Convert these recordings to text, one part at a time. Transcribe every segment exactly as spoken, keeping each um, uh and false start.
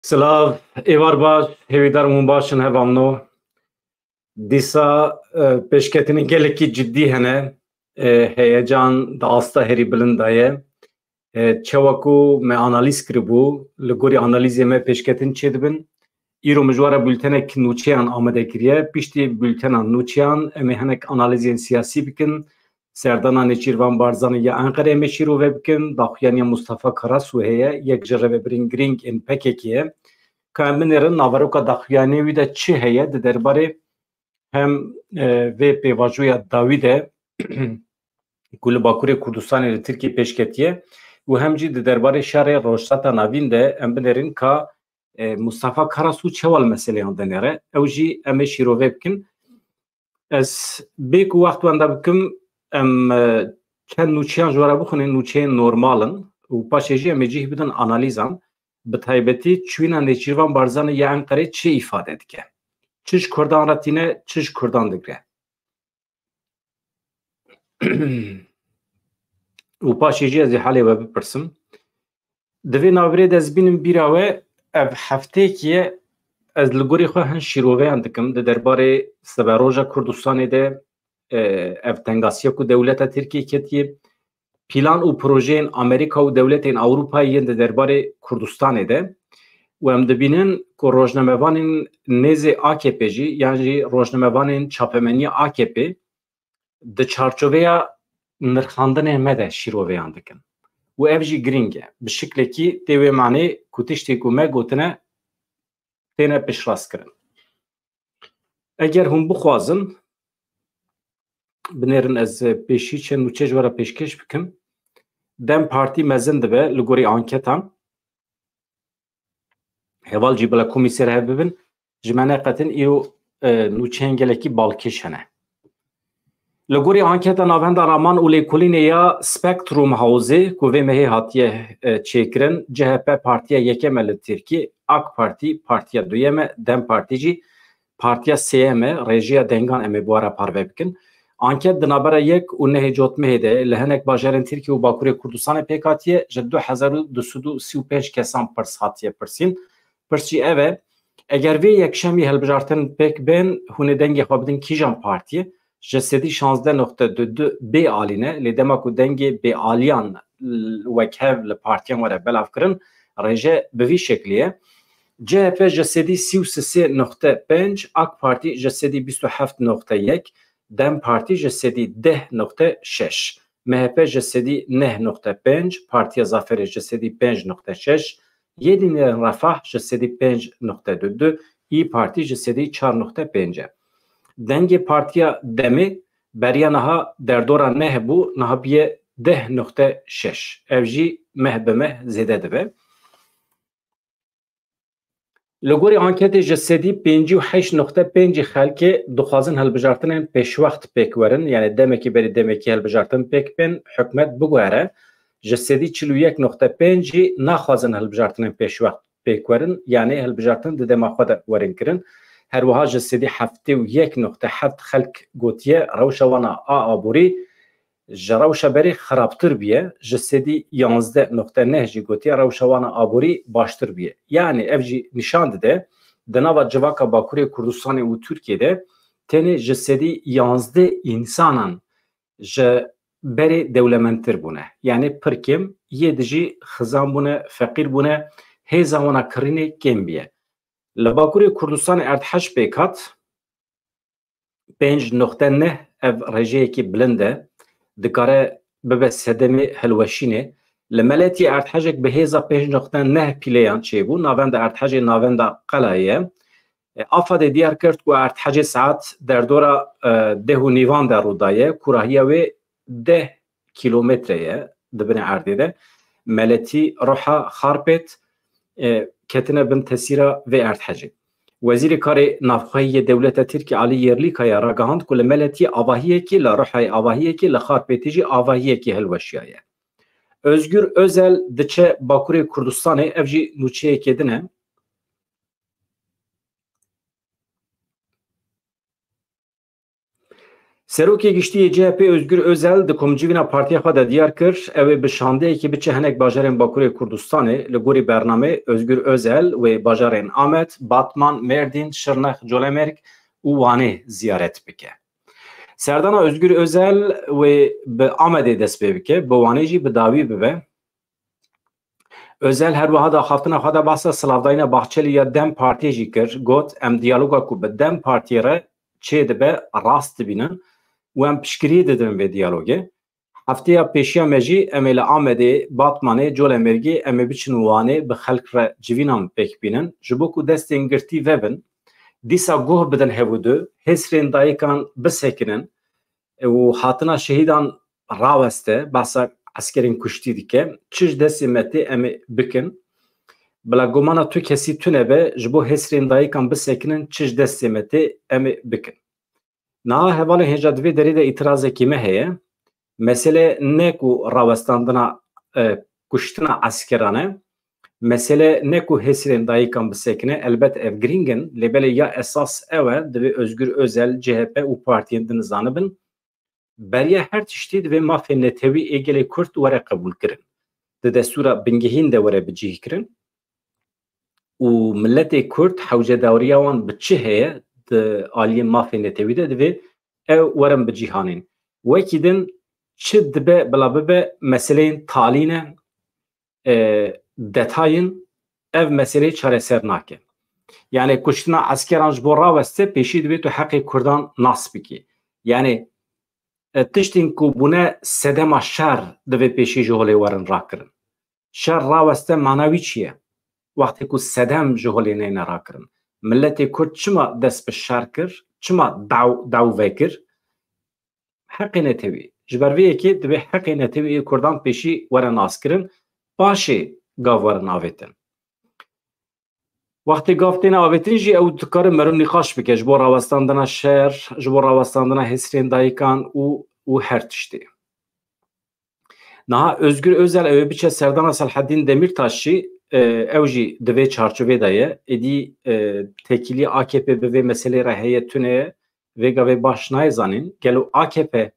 Silav, êvar baş, hêvîdar hûn baş in, hevalno. Dîsa, e, pêşketinên gelekî cidî hene. E, heyecan di asta herî bilind de ye. E, çawa ku me analîz kiribû, li gorî analîzê me pêşketin çêdibin. Îro min ji we re bûltenek nûçeyan amade kiriye. Piştî bûltena nûçeyan em ê hinek analîzên siyasî bikin. Serdana Nêçîrvan Barzanî ya Enqerê em ê şîrove bikin. Daxuyaniya Mustafa Karasu heye, yek ji rêvebirên girîng ên P K K ye. Ka em binêrin naveroka daxuyaniyê wî de çi heye di derbarê hem, e, vê pêvajoya dawî de ku li Bakurê Kurdistanê li Tirkiyê pêş ketiye û hem jî di derbarê şerê Rojhilata Navîn de em binêrin ka, e, Mustafa Karasu çawa li meseleyan dinêre. Ew jî em ê şîrove bikin. Ez bê ku wext wenda bikim, em, e, çend nûçeyan ji we re bixwînin, nûçeyên normal in û paşê jî em ê cih bidin analîzan. Bi taybetî çûyîna Nêçîrvan Barzanî ya Enqerê çi îfade dike? Çi ji Kurdan re tîne, çi ji Kurdan digre? Û paşê jî ez ê halê we bipirsim. Di vê navbirê de ez bînim bîra we, ev hefteyekî ye ez li gorî xwe hin şîroveyan dikim di derbarê siberoja Kurdistanê de, e, ev tengasiya ku dewleta Tirkiyê ketiye, plan û projeyên Amerîka û dewletên Ewropayê yên di derbarê Kurdistanê de. Û em dibînin ku rojnamevanên nêzê A K P jî, yan jî rojnamevanên çapemeniya A K P di çarçoveya nirxandinên me de şîroveyan dikin. Û ev jî girîng e. Bi şiklekî tê wê manê ku tiştê ku me gotine têne piştrast kirin. Eger hûn bixwazin, binêrin ez pêşî çend nûçe ji we re pêşkêş bikim. Dem Partî mezin dibe li gorî anketan. Heval jî bila komî ser hev bibin, ji me neqetin îro, e, nûçeyên gelekî balkêş hene. Li gorî anketa Navenda Raman û Lêkolînê ya Spektrum Hawzê ku vê mehê hatiye, e, çêkirin, C H P partiya yekem e li Tirkî, AK Partî partiya duyem e, DEM Partî jî partiya sêyem e, rêjeya dengan em ê bi we re parve bikin. Anket di navbera yek û nehê cotmehê de li hinek bajarên Tirkiye û Bakurê Kurdistanê pêk hatiye, ji du hezar û du sed û sî û pênc kesan pirs hatiye pirsîn. Pirs jî ev e, eger vê yekşemî hilbijartin pêk bên, hûn ê dengê xwe bidin kîjan partiyê? Ji sedî şazdeh noqte du du bê alî ne, lê dema ku dengê bêaliyan l-, wekhev li partiyan were belavkirin, rêje bi vî şeklî ye. C H P ji sedî sî û sê noqte pênc, AK Partî ji sedî bîst û heft noqte yek, DEM Partî ji sedî deh noqte şeş, M H P ji sedî neh noqte pênc, Partiya Zaferê ji sedî pênc noqte şeş, Yenî Refah ji sedî pênc noqte du du, İYİ Partî ji sedî çar noqte pênc e. Dengê Partiya DEMê beriya niha derdora neh bû, niha bûye deh noqte şeş. Ev jî meh bi meh zêde dibe. Li gorî anketê ji sedî pêncî û heşt noqte pêncî xelkê dixwazin hilbijartinên pêşwext pêk werin, yanî demekî berî demekî hilbijartin pêk bên, hikûmet biguhere. Ji sedî çil û yek noqte pêncî naxwazin hilbijartinên pêşwext pêk werin, yanî hilbijartin di dema xwe de werin kirin. Her wiha ji sedî heftê û yek noqte heft xelk gotiye rewşa wan a aborî ji rewşa berê xirabtir bûye, ji sedî yanzdeh noqte neh jî gotiye rewşa wan a aborî baştir bûye. Yanî ev jî nîşan dide, di nava civaka Bakurê Kurdistanê û Tirkiyê de tenê ji sedî yanzdeh însanan ji berê dewlemendtir bûne. Yanî pir kêm yê dijî xizan bûne, feqîr bûne, hêza wan a kirînê kêm bûye. Li Bakurê Kurdistanê erdhej pêk hat, pênc noqte neh, ev rêjeyekî bilind e, dikare bibe sedemê hilweşînê. Li Meletiyê erdhejek bi hêza pênc noqte neh pîleyan çêbû, navenda erdhejê navenda Qelayê ye. E, AFADê diyar kir ku erdhejê saet derdora, e, deh û nîvan de rû daye, kûrahiya wê deh kîlometre ye di binê erdê de. Meletî, Ruha, Xarpêt, e, ketine bin tesîra vê erdhejê. Wezîrê Karê Navxweyî yê dewleta Tirkî Alî Yerlîkaya ragihand ku li Meletî avahiyekî, li Ruhayê avahiyekî, li Xarpêtî jî avahiyekî hilweşiyaye. Özgür Özel diçe Bakurê Kurdistanê, ev jî nûçeyekê din e. Serokê Giştî yê C H P Özgür Özel di komcivîna partiya xwe de diyar kir, ew ê bi şandeyekê biçe hinek bajarên Bakurê Kurdistanê. Li gorî bernamê Özgür Özel wê bajarên Amed, Batman, Mêrdîn, Şirnex, Colemêrg û Wanê ziyaret bike. Serdana Özgür Özel wê bi Amedê dest pê bike, bi Wanê jî bi dawî bibe. Özel her wiha di axaftina xwe de behsa silavdayîna Bahçelî ya DEM Partiyê jî kir, got, em diyaloga ku bi DEM Partiyê re çêdibe rast dibînin û em piştgiriyê didin vê diyalogê. Hefteya pêşiya me jî em ê li Amedê, Batmanê, Colemêrgê em ê biçin Wanê bi xelk re civînan pêk bînin. Ji bo ku destên girtî vebin, dîsa guh bidin hev û du, hêsrên dayikan bisekinin û hatina şehîdan raweste, behsa eskerên kuştî dike, çi ji destê me tê em ê bikin. Bila gumana tu kesî tune be, ji bo hêsrên dayikan bisekinin, çi ji destê me tê em ê bikin. Niha hevalên hêja di vê derê de îtirazekî me heye. Mesele ne ku rawestandina, e, kuştina eskeran e. Mesele ne ku hêsrên dayikan bisekine, elbet ev girîng in, lê belê ya esas ew e, divê Özgür Özel, C H P û partiyên din zanibin, beriya her tiştî divê mafê netewî ê gelê Kurd were qebûlkirin. Di destûra bingehîn de were bicihkirin û miletê Kurd hewcedariya wan bi çi heye di aliyê mafê netewî de divê ew werin bicîhanîn. Wekî din çi dibe bila bibe meseleyên talî ne, e, detayên ev meseleyê çareser nake. Yani kuştina eskeran ji bo raweste pêşî divê tu heqê Kurdan nas bikî. Yani, e, tiştên ku bûne sedema şer divê pêşî ji holê werin rakirin. Şer raweste mana wî çi ye? Wextê ku sedem ji holê neyne rakirin. Miletê Kurd çima dest bi şer kir? Çima daw, daw vekir? Heqê netewî. Ji ber vê yekê divê heqê netewî ê Kurdan pêşî were naskirin, paşê gav werin avêtin. Wextê gav têne avêtin jî ew dikare meriv nîqaş bike ji bo rawestandina şer, ji bo rawestandina hêsrên dayikan û, û her tiştê. Niha Özgür Özel ew ê biçe serdana Selahaddin Demirtaş jî, e, ew jî di vê çarçovê de ye. Êdî, e, tekîlî A K P bi vê meselê re heye tune ye. Vê gavê baş nayê zanîn. Gelo A K P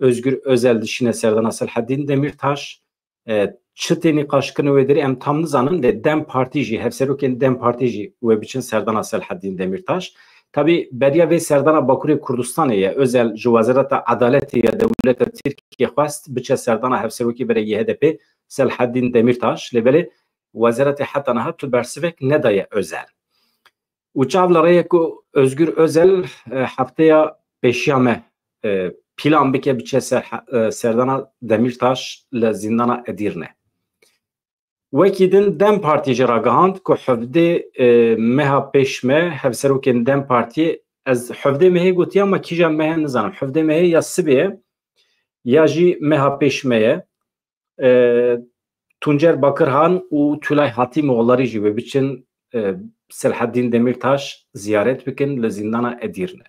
Özgür Özel dişîne serdana Selahaddin Demirtaş, e, çi tê nîqaşkirin wê derê em tam nizanin, lê DEM Partî jî, hevserokên DEM Partî jî wê biçin serdana Selahaddin Demirtaş. Tabî beriya vê serdana Bakurê Kurdistanê ye. Özel ji Wezareta Edaletê ya dewleta Tirkiyê xwest biçe serdana hevserokê berê yê H D P Selahaddin Demirtaş. Lê belê Wezaretê heta niha tu bersivek nedaye Özel. Û çav li rê ye ku Özgür Özel, e, hefteya pêşiya me, e, plan bike biçe ser, e, serdana Demîrtaş li zîndana Edîrne. Wekî din DEM Partî jî ragihand ku hevdê, e, meha pêş me hevserokên DEM Partiyê, ez hevdê mehê gotiya, ma kîjan mehê nizanim. Hevdê mehê ya sibê ye, ya jî meha pêş me ye. E, Tuncer Bakirhan û Tülay Hatîmoğulları jî wê biçin, e, Selahaddin Demirtaş ziyaret bikin li zîndana Edîrne.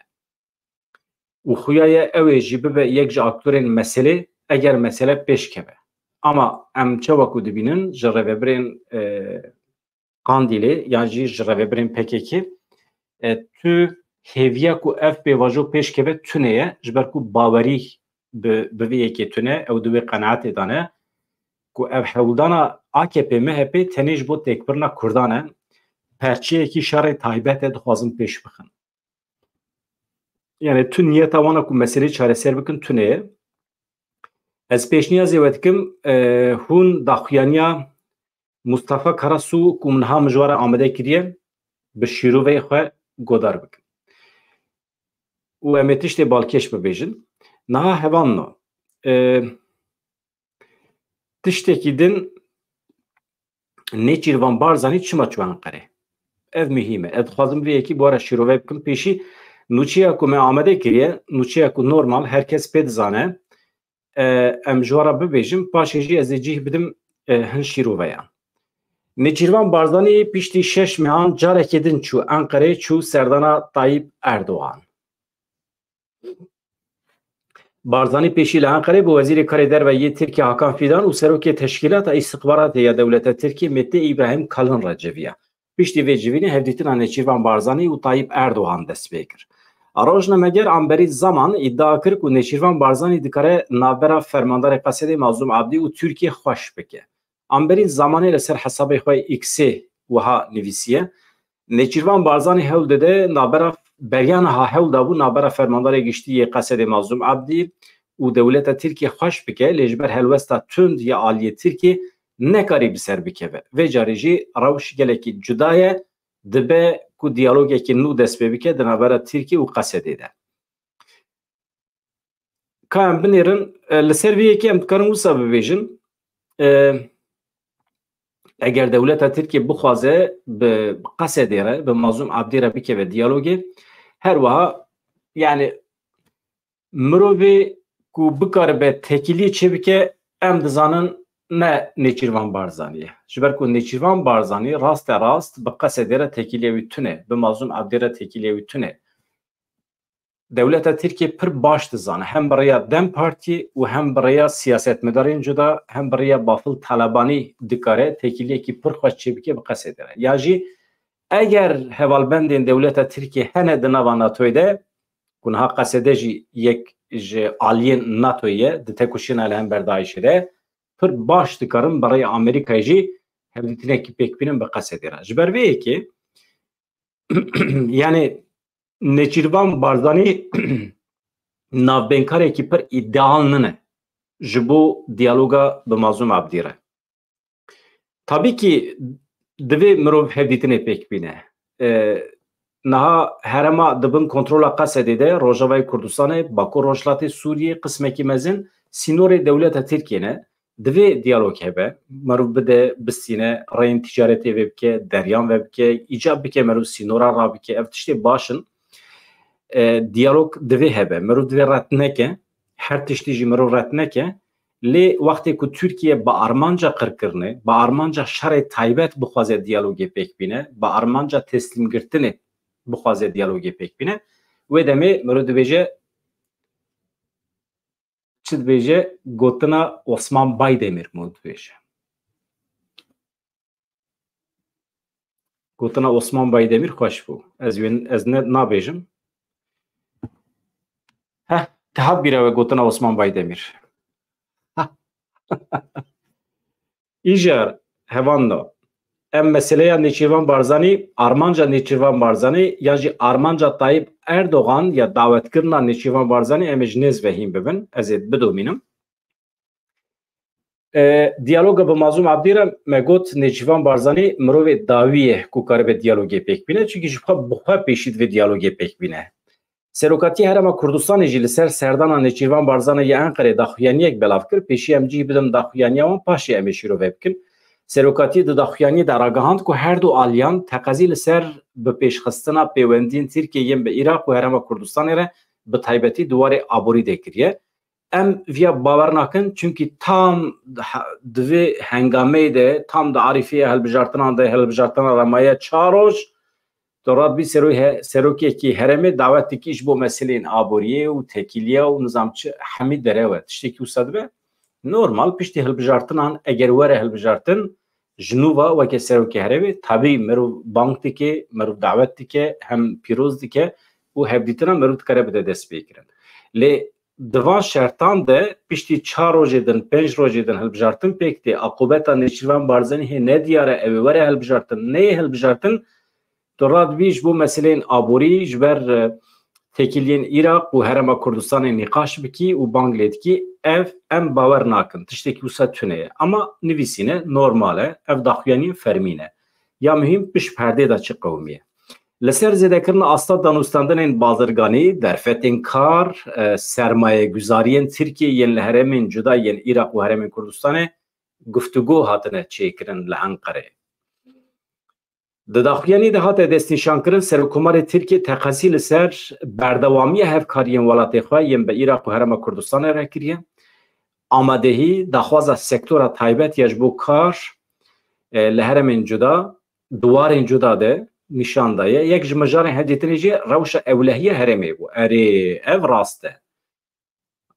Û xuya ye ew ê jî bibe yek ji aktorên meselê, eger mesele pêş keve. Ama em çawa ku dibînin ji rêvebirên, e, Qandîlê yan jî ji rêvebirên P K K, e, tu hêviya ku ev pêvajo pêş keve tune ye, ji ber ku bawerî bi, bi vê yekê tune, ew di wê qenaetê de ne, ku ev hewldana A K P M H P tenê ji bo têkbirina Kurdan e, perçeyekî şerê taybet e dixwazin pêş bixin. Yani tu niyeta wana ku meselê çareser bikin tune ye. Ez pêşniyazê we dikim, e, hûn daxuyaniya Mustafa Karasu ku min ha mijwara amade kiriye, bi şîroveyê xwe godar bikin. Û em ê tiştê balkêş bibêjin. Niha hevalno, e, tiştekî din Nêçîrvan Barzanî çima çû Enqerê? Ev muhîm e. Ez dixwazim vê yekî bi we re şîrove bikim. Pêşî nûçeya ku me amade kiriye, nûçeya ku normal her kes pê dizane, e, em ji we re bibêjin, paşê jî ez ê cih bidim, e, hin şîroveyan. Nêçîrvan Barzanî piştî şeş mehan carekê din çû Enqerê, çû serdana Tayyip Erdogan. Barzanî pêşî li Enqerê bi Wezîrê Karê Derve yê Tirkiye Hakan Fidan û Serokê Teşkîlata Îstixbaratê ya Dewleta Tirkiye Mete Îbrahîm Kalin re civiya. Piştî vê civînê hevdîtina Nêçîrvan Barzanî û Tayyip Erdogan dest pê kir. Rojnameger Amberî Zaman îdia kir ku Nêçîrvan Barzanî dikare navbera fermandarê Qesedê Mazlûm Abdî û Tirkiyê xweş bike. Amberî Zamanê li ser hesabê xwe X'ê wiha nivîsiye, Nêçîrvan Barzanî hewl dide navbera, beriya niha hewl dabû navbera fermandarê giştî yê Qesedê Mazlûm Abdî û dewleta Tirkiyê xweş bike, lê ji ber helwesta tund ya aliyê Tirkiyê nekarî bi ser bikeve. Vê carê jî rewş gelekî cuda ye, dibe ku diyalogekî nû dest pê bike di navbera Tirkiyê û Qesedê de. Ka em binêrin, e, li ser vê yekê em dikarin wisa bibêjin, e, eger dewleta Tirkiye bixwaze bi Qesedê re, bi Mazlûm Abdî re bikeve diyalogê, her wiha, yani, mirovê ku bikaribe têkiliyê çêbike, em dizanin ne Nêçîrvan Barzanî ye. Ji ber ku Nêçîrvan Barzanî raste rast bi Qesedê re têkiliya wî tune, bi Mazlûm Abdî re têkiliya wî tune. Dewleta Tirkiyê pir baş dizane, hem bi rêya DEM Partî û hem bi rêya siyasetmedarên cuda, hem bi rêya Bafil Talebanî dikare têkiliyekî pir xweş çêbike bi Qesedê re. Ya jî eger hevalbendên dewleta Tirkiyê hene di nava NATOyê de, ku niha Qesede jî yek ji aliyên NATOyê ye, di tekoşîna li hember DAIŞê de, pir baş dikarin bi rêya Amerîkayê jî hevdîtinekî pêk bînin bi Qesedê re. Ji ber vê yekê, yani, Nêçîrvan Barzanî navbênkarekî pir îdeal nine ji bo diyaloga bi Mazlûm Abdî re. Tabî kî divê mirov hevdîtinê pêk bîne. E, niha herema di bin kontrola Qesedê de, Rojavayê Kurdistanê, Bakur Rojhilatê Sûriyê, qismekî mezin sînorê dewleta Tirkiyê ne. Divê diyalog hebe, meriv bide, bistîne, reyên ticaretê vê bike, deryan ve bike, îcab bike meriv sînora rabike, ev tiştê baş in. E, diyalog divê hebe, meriv divê ret neke, her tiştî jî meriv ret neke, lê wextê ku Tirkiye bi armanca qirkirinê, bi armanca şerê taybet bixwaze diyalogê pêk bîne, bi armanca teslîmgirtinê bixwaze diyalogê pêk bîne, wê demê meriv dibêje, çi dibêje, gotina Osman Baydemir meriv dibêje. Gotina Osman Baydemir xweş bû. Ez wê, ez ne, nabêjim. Heh, te hat bîra we gotina Osman Baydemir. Îcar, hevando, em meseleya Nêçîrvan Barzanî, armanca Nêçîrvan Barzanî yan jî armanca Tayyip Erdogan ya dawetkirina Nêçîrvan Barzanî em ê ji nêz ve hîn bibin. Ez ê bidomînim. E, diyaloga bi Mazlûm Abdî re me got Nêçîrvan Barzanî mirovê dawî ye ku karibe diyalogê pêk bîne, çunkî ji xwe bi xwe pêşî divê diyalogê pêk bîne. Serokatiyê Herêma Kurdistanê jî li ser serdana Nêçîrvan Barzanî ya Enqerê daxuyaniyek belav kir, pêşî em cih bidin daxuyaniya wan, paşê em ê şîrove bikin. Serokatiyê di daxuyaniyê de ragihand ku her du aliyan teqezî li ser bipêşxistina pêwendiyên Tirkiyê yên bi Iraq û Herêma Kurdistanê re bi taybetî di warê aborî de kiriye. Em viya bawer nakin, çunkî tam di ha-, di vê hengameyê de, tam di arîfeya hilbijartinan de, hilbijartina re maye çar roj, tu radibî seroy he-, serokekî herêmê dawet dikî ji bo meseleyên aboriyê û tekîliya û nizam çi hemî derew e. Tiştekî wisa dibe? Normal, piştî hilbijartinan eger were hilbijartin, ji nû ve weke serokê herêmê, tabî meriv bang dike, meriv dawet dike, hem pîroz dike û hevdîtina meriv dikare bide destpêkirin. Lê di van şertan de piştî çar rojê din, pênc rojê din hilbijartin pêk tê, aqûbeta Nêçîrvan Barzanî hê nediyar e, ew ê were hilbijartin, neyê hilbijartin, tu radibî ji bo meseleyên aborî, ji ber, e, têkiliyên Iraq û Herêma Kurdistanê nîqaş bikî û bang lê dikî, ev em bawer nakin. Tiştekî wisa tune ye. Ama nivîsîne, normal e. Ev daxuyaniyên fermî ne. Ya muhîm, pişt perdê de çi qewimiye? Li ser zêdekirina asta danûstandinên bazirganî, derfetên kar, e, sermayeguzariyên Tirkiyê yên li herêmên cuda yên Iraq û Herêmên Kurdistanê guftûgo hatine çêkirin li Enqerê. Di daxuyanî de hate destnîşankirin, Serokkomarê Tirkiyê teqezî li ser berdewamiya hevkariyên welatê xwe yên bi Iraq û Herêma Kurdistanê re kiriye. Amadehî, daxwaza sektora taybet ya ji bo kar, e, li herêmên cuda, di warên cuda de nîşan daye. Yek ji mijarên hevdîtinê jî rewşa ewlehiya herêmê bû. Erê, ev rast e.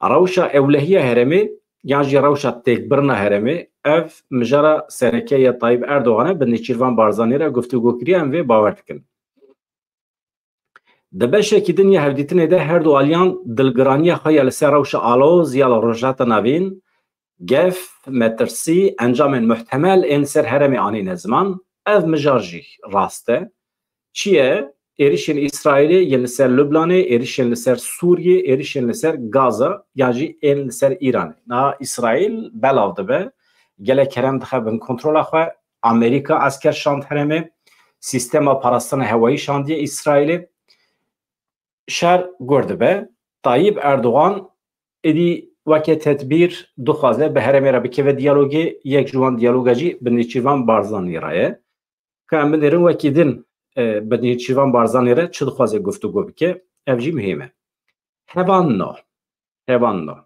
Rewşa ewlehiya herêmê yan jî rewşa têkbirina herêmê, ev mijara sereke ya Tayyip Erdogan e, bi Nêçîrvan Barzanî re guftûgo kiriye, em vê bawer dikin. Di beşekî din ya hevdîtinê de her du aliyan dilgiraniya xwe ya li ser rewşa aloz ya li Rojhilata Navîn, gef, metirsî, encamên muhtemel ên li ser herêmê anîne ziman. Ev mijar jî rast e. Çi ye? Êrişên Îsraîlê yên li ser Lubnanê, êrişên li ser Sûriyê, êrişên li ser Gaza yan jî ên li ser Îranê. Niha Îsraîl belav dibe, gelek herêm dixe bin kontrola xwe. Amerîka esker şand herêmê, sîstema parastina hewayî şandiye Îsraîlê. Şer gur dibe. Tayyip Erdogan êdî weke tedbîr dixwaze bi herêmê re bikeve diyalogê, yek ji wan diyaloga jî bi Nêçîrvan Barzanî re ye. Ka em binêrin wekî din, e, bi Nêçîrvan Barzanî re çi dixwaze guftûgo bike, ev jî muhîm e. Hevalno, hevalno.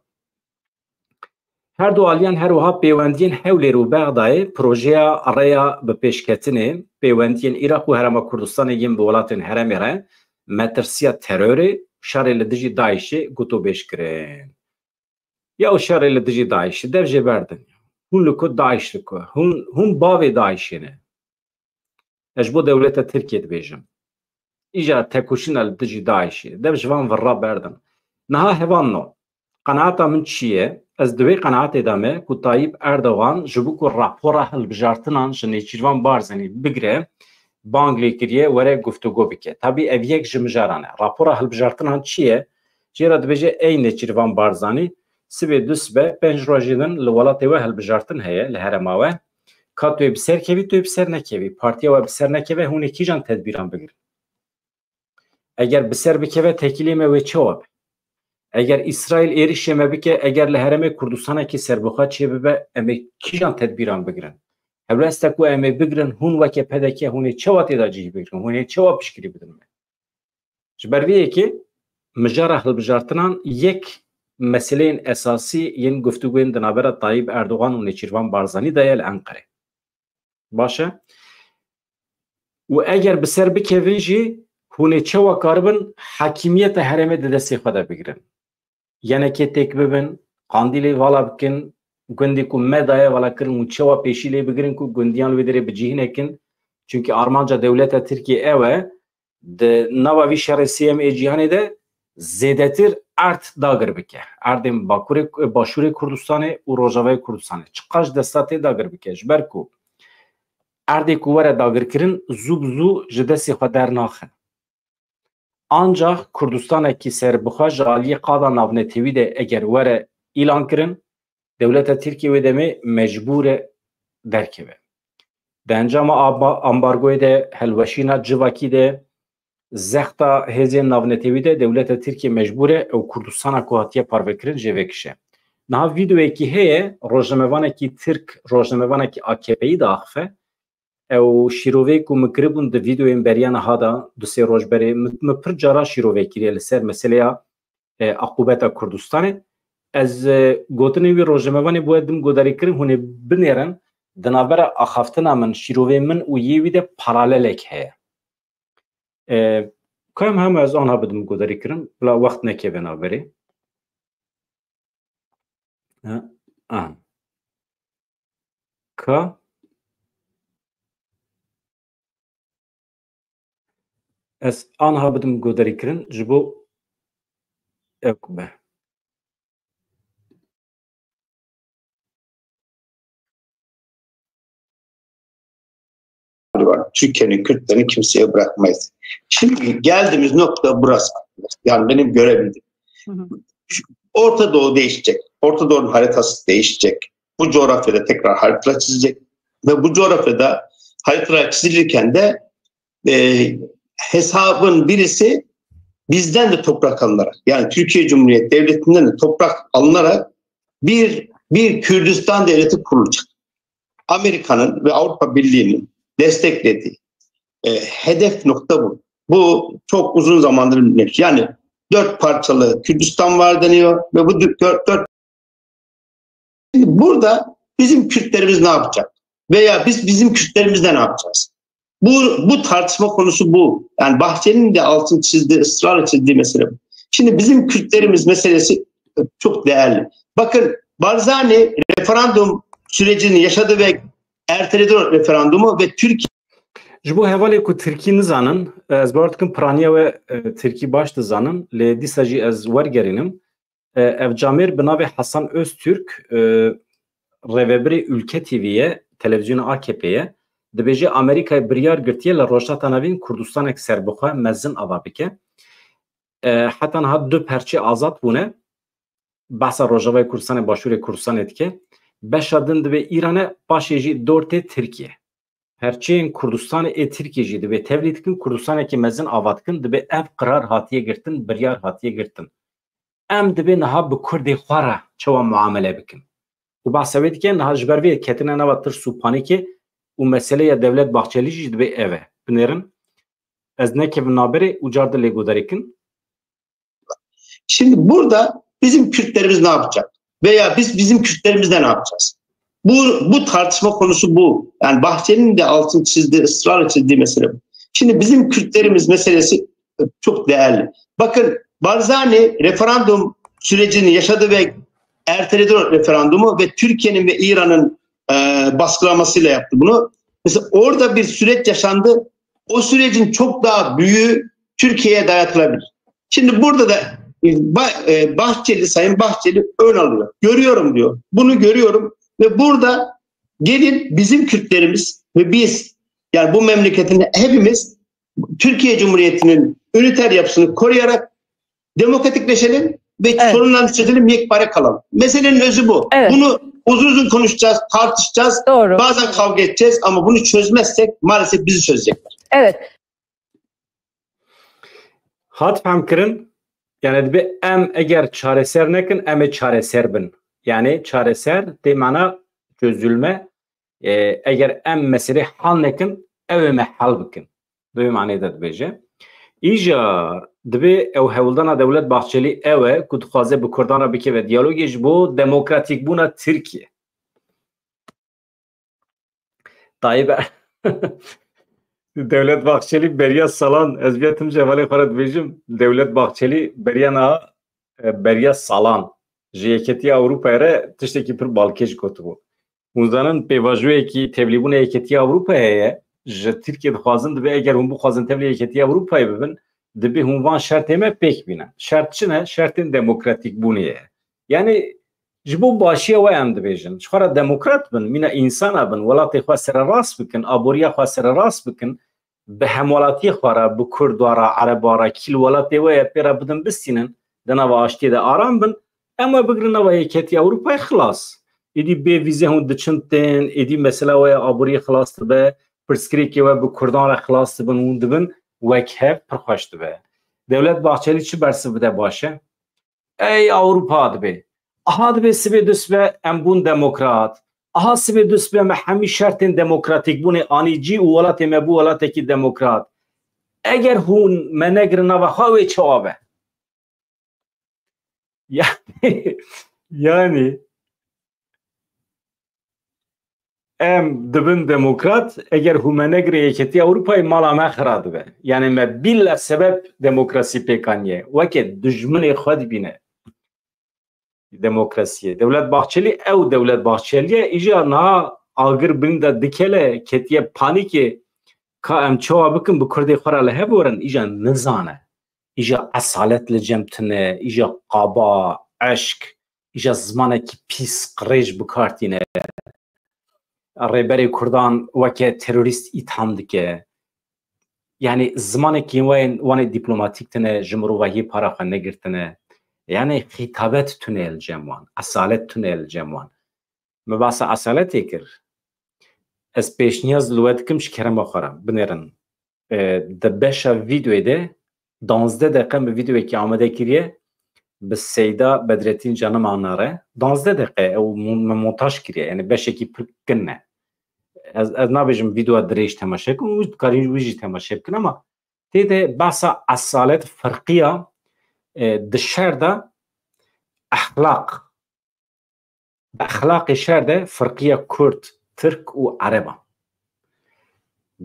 Her du aliyan her wiha pêwendiyên Hewlêr û Bexdayê, projeya rêya bi pêşketinê, pêwendiyên Iraq û Herêma Kurdistanê yên bi welatên herêmê re metirsiya terorê, şerê li dijî DAIŞê gotûbêj kirin. Ya û şerê li dijî DAIŞê, dev jê berdin. Hûn li ku DAIŞ li ku? Hûn, hûn bavê DAIŞê ne. Ez ji bo dewleta Tirkiyê dibêjim. Îcar tekoşîna li dijî DAIŞê. Dev ji van virra berdin. Niha hevalno. Qenaeta min çi ye? Ez di wê qenaetê de me ku Tayyip Erdogan ji bo ku rapora hilbijartinan ji Nêçîrvan Barzanî bigire, bang lê kiriye, were guftûgo bike. Tabî ev yek ji mijaran e. Rapora hilbijartinan çi ye? Jê re dibêje, ey Nêçîrvan Barzanî, sibê du sibe, pênc rojê din li welatê we hilbijartin heye, li herêma we. Ka tu yê bi ser kevî, tu yê bi ser nekevî. Partiya we bi ser nekeve, hûn ê kîjan tedbîran bigirin? Eger bi ser bikeve, tekîlê me wê çawa be? Eger Îsraîl êrişê me bike, eger li herêmê Kurdistanekî serbixwe çêbibe, em ê kîjan tedbîran bigirin? Helwesta ku em ê bigirin, hûn weke P D K, hûn ê çawa tê de cih bigirin? Hûn ê çawa piştgirî bidin me? Ji ber vê yekê mijara hilbijartinan yek meseleyên esasî yên guftûgoyên di navbera Tayyip Erdogan û Nêçîrvan Barzanî de ye li Enqerê. Baş e? Û eger bi ser bikevin jî, hûn ê çawa karibin hakimiyeta herêmê di destê xwe de bigirin? Yenekê têk bibin, Qandîlê vala bikin, gundê ku me daye vala kirin û çawa pêşî lê bigirin ku gundiyan li wê derê bi cihî nekin. Çunkî armanca dewleta Tirkiyê ew e, di nava vî şerê sêyem ê cîhanê de zêdetir erd dagir bike. Erdên Bakurê, Başûrê Kurdistanê û Rojavayê Kurdistanê çiqas desta tê dagir bike. Ji ber ku erdê ku were dagirkirin zû bi zû ji destê xwe dernaxe. Ancax Kurdistanekî serbixwe ji aliyê qada navnetewî de eger were îlan kirin, dewleta Tirkiyê wê demê mecbûr e derkeve. Di encama amba-, ambargoyê de, helweşîna civakî de, zexta hêzên navnetewî de dewleta Tirkiyê mecbûr e ew Kurdistana ku hatiye parvekirin jê vekişe. Niha vîdeoyekî heye, rojnamevanekî Tirk, rojnamevanekî A K P'yî diaxife. Ew şîroveyê ku min kiribûn di vîdeoyên beriya niha de, du sê roj berê, min, min pir cara şîrove kiriye li ser meseleya, e, aqûbeta Kurdistanê. Ez, e, gotinên wî rojnamevanê bo we dim guhdarî kirin, hûn ê binêrin, di navbera axaftina min, şîrovê min û yê wî de paralelek heye. E, ka em hema ez anha bidim guhdarî kirin, bila wext nekeve navberê. Ha, aha. Ka ez anha bidim guhdarî kirin ji bo ew ku be. Türkiye'nin Kürtlerini kimseye bırakmayız. Şimdi geldiğimiz nokta burası. Yani benim görebildiğim. Hı hı. Şu Orta Doğu değişecek. Orta Doğu'nun haritası değişecek. Bu coğrafyada tekrar haritalar çizecek. Ve bu coğrafyada haritalar çizilirken de, e, hesabın birisi bizden de toprak alınarak, yani Türkiye Cumhuriyeti Devleti'nden de toprak alınarak bir, bir Kürdistan devleti kurulacak. Amerika'nın ve Avrupa Birliği'nin desteklediği, e, hedef nokta bu. Bu çok uzun zamandır biliniyor. Yani dört parçalı Kürdistan var deniyor ve bu dört, dört Şimdi burada bizim Kürtlerimiz ne yapacak? Veya biz bizim Kürtlerimizle ne yapacağız? Bu, bu tartışma konusu bu. Yani Bahçeli'nin de altını çizdiği, ısrarla çizdiği mesele bu. Şimdi bizim Kürtlerimiz meselesi çok değerli. Bakın, Barzani referandum sürecini yaşadı ve erteledi o referandumu ve Türkiye Ji bo hevalê ku tirkî nizanin, ez bawer dikim piraniya we, e, tirkî baş dizanin, lê dîsa jî ez wergerînim. E, ev camêr bi navê Hasan Öztürk, e, rêvebirê Ülke T V ye, televîzyona A K P ye. Dibêje Amerîkayê biryar girtiye li Rojhilata Navîn Kurdistanek serbixwe mezin ava bike. E, heta niha du perçê azad bûne. Behsa Rojavayê Kurdistanê, Başûrê Kurdistanê dike. Beşa din dibe Îran e, paşê jî dor tê Tirkiye. Perçeyên Kurdistanê ê Tirkiye jî dibê tevlî dikin, Kurdistanekî mezin ava dikin, dibê ev qirar hatiye girtin, biryar hatiye girtin. Em dibê niha bi Kurdê xwe re çawa muamele bikin? Û behsa wê dike, niha ji ber vê ketine nava tirs û panîkê û meseleya Dewlet Bahçelî jî dibê ev e. Binêrin, ez nekevim naberê û car di lê guhdarê kin. Şimdi burada bizim Kürtlerimiz ne yapacak? Veya biz bizim Kürtlerimizde ne yapacağız? Bu, bu tartışma konusu bu. Yani Bahçeli'nin de altını çizdi, ısrarla çizdiği mesele bu. Şimdi bizim Kürtlerimiz meselesi çok değerli. Bakın Barzani referandum sürecini yaşadı ve erteledi o referandumu ve Türkiye'nin ve İran'ın e, baskılamasıyla yaptı bunu. Mesela orada bir süreç yaşandı. O sürecin çok daha büyüğü Türkiye'ye dayatılabilir. Şimdi burada da e, Ba- e, Bahçeli, Sayın Bahçeli ön alıyor. Görüyorum diyor. Bunu görüyorum ve burada gelin bizim Kürtlerimiz ve biz, yani bu memleketin hepimiz Türkiye Cumhuriyeti'nin üniter yapısını koruyarak demokratikleşelim ve Evet. sorunlarını çözelim, yekpare kalalım. Meselenin özü bu. Evet. Bunu uzun uzun konuşacağız, tartışacağız. Doğru. Bazen kavga edeceğiz ama bunu çözmezsek maalesef bizi çözecekler. Evet. Hat fehmkirin, yani dibe em eger çareser nekin, em ê çareser bin. Yani çareser tê mana çözülme, e, eger em meselê hal nekin, ew ê me hal bikin. Di wê manê de dibêje. Îja dibe ew hewldana Dewlet Bahçelî ew e ku dixwaze bi Kurdan re bikeve diyalogê ji bo demokratîkbûna Tirkiye. Tayyip Dewlet Bahçelî beriya salan, ez viya tim ji hevalê xwe re dibêjim, Dewlet Bahçelî beriya niha, e, beriya salan ji Yeketiya Ewropayê re tiştekî pir balkêş gotibû. Hûn zanin pêvajoyekî tevlîbûna Yeketiya Ewropayê heye, ji Tirkiye dixwazin, dibe eger hûn bixwazin tevlî Yeketiya Ewropayê bibin, dibe hûn van şertê me pêk bînin. Şert çi ne? Şertên demokratîkbûnê ye. Yani ji bo başiya we em dibêjin. Ji xwe re demokrat bin, mîna însana bin, welatê xwe sererast bikin, aboriya xwe sererast bikin, bi hemwelatiyê xwe re, bi Kurda re, Ereba re, kî li welatê we ye pê re bidin bistînin, di nava aştiyê de aram bin, em we bigrin nava Yeketiya Ewropayê xilas. Êdî bê vîze hûn diçin tên, êdî mesela we ya aboriyê xilas dibe, pirsgirêkê we bi Kurdan re xilas dibin, hûn dibin wek hev pir xweş dibe. Dewlet Bahçelî çi bersiv bide baş e? Ey Ewropa dibê. Aha dibê sibê du sibe em bûn demokrat. Aha sibê du sibe me hemî şertên demokratîkbûnê anî cî û welatê me bû welatekî demokrat. Eger hûn me negirin nava xwe wê çawa be? Yani, yani em dibin demokrat, eger hûn me negire Yeketiya Ewropayê mala me xira dibe. Yani me bîla sebeb demokrasî pêk aniye. Weke dijminê xwe dibîne demokrasiyê. Dewlet Bahçelî, ew Dewlet Bahçelî ye, îja niha agir binî de dikele, ketiye panîkê, ka em çawa bikin bi Kurdê xwe re li hev werin, îja nizane. Îja esalet li cem tune, îja qaba, eşk, îja zimanekî pîs, qirêj bi kar tîne. Rêberê Kurdan weke terorîst îtham dike. Yani zimanekî wan, wanê dîplomatîk tune, ji mirovahiyê para xwe negirtine. Yani xîtabet tune li cem wan, esalet tune li cem wan. Me behsa esaletê kir. Ez pêşniyaz li we dikim ji kerema xwe re binêrin. E, di beşa vîdeoyê de danzdeh deqe me vîdeoyekî amade kiriye bi Seyda Bedretîn Canimana re. Danzdeh deqe ew mon-, me montaj kiriye. Yani beşekî pir kin e. Ez, ez nabêjim vîdeoya dirêj temaşe bikin, û dikarîn wî jî temaşe bikin ama tê de behsa esalet, firqiya, e, di şer de exlaq, bi exlaqê şer de firqiya Kurd, Tirk û Ereba.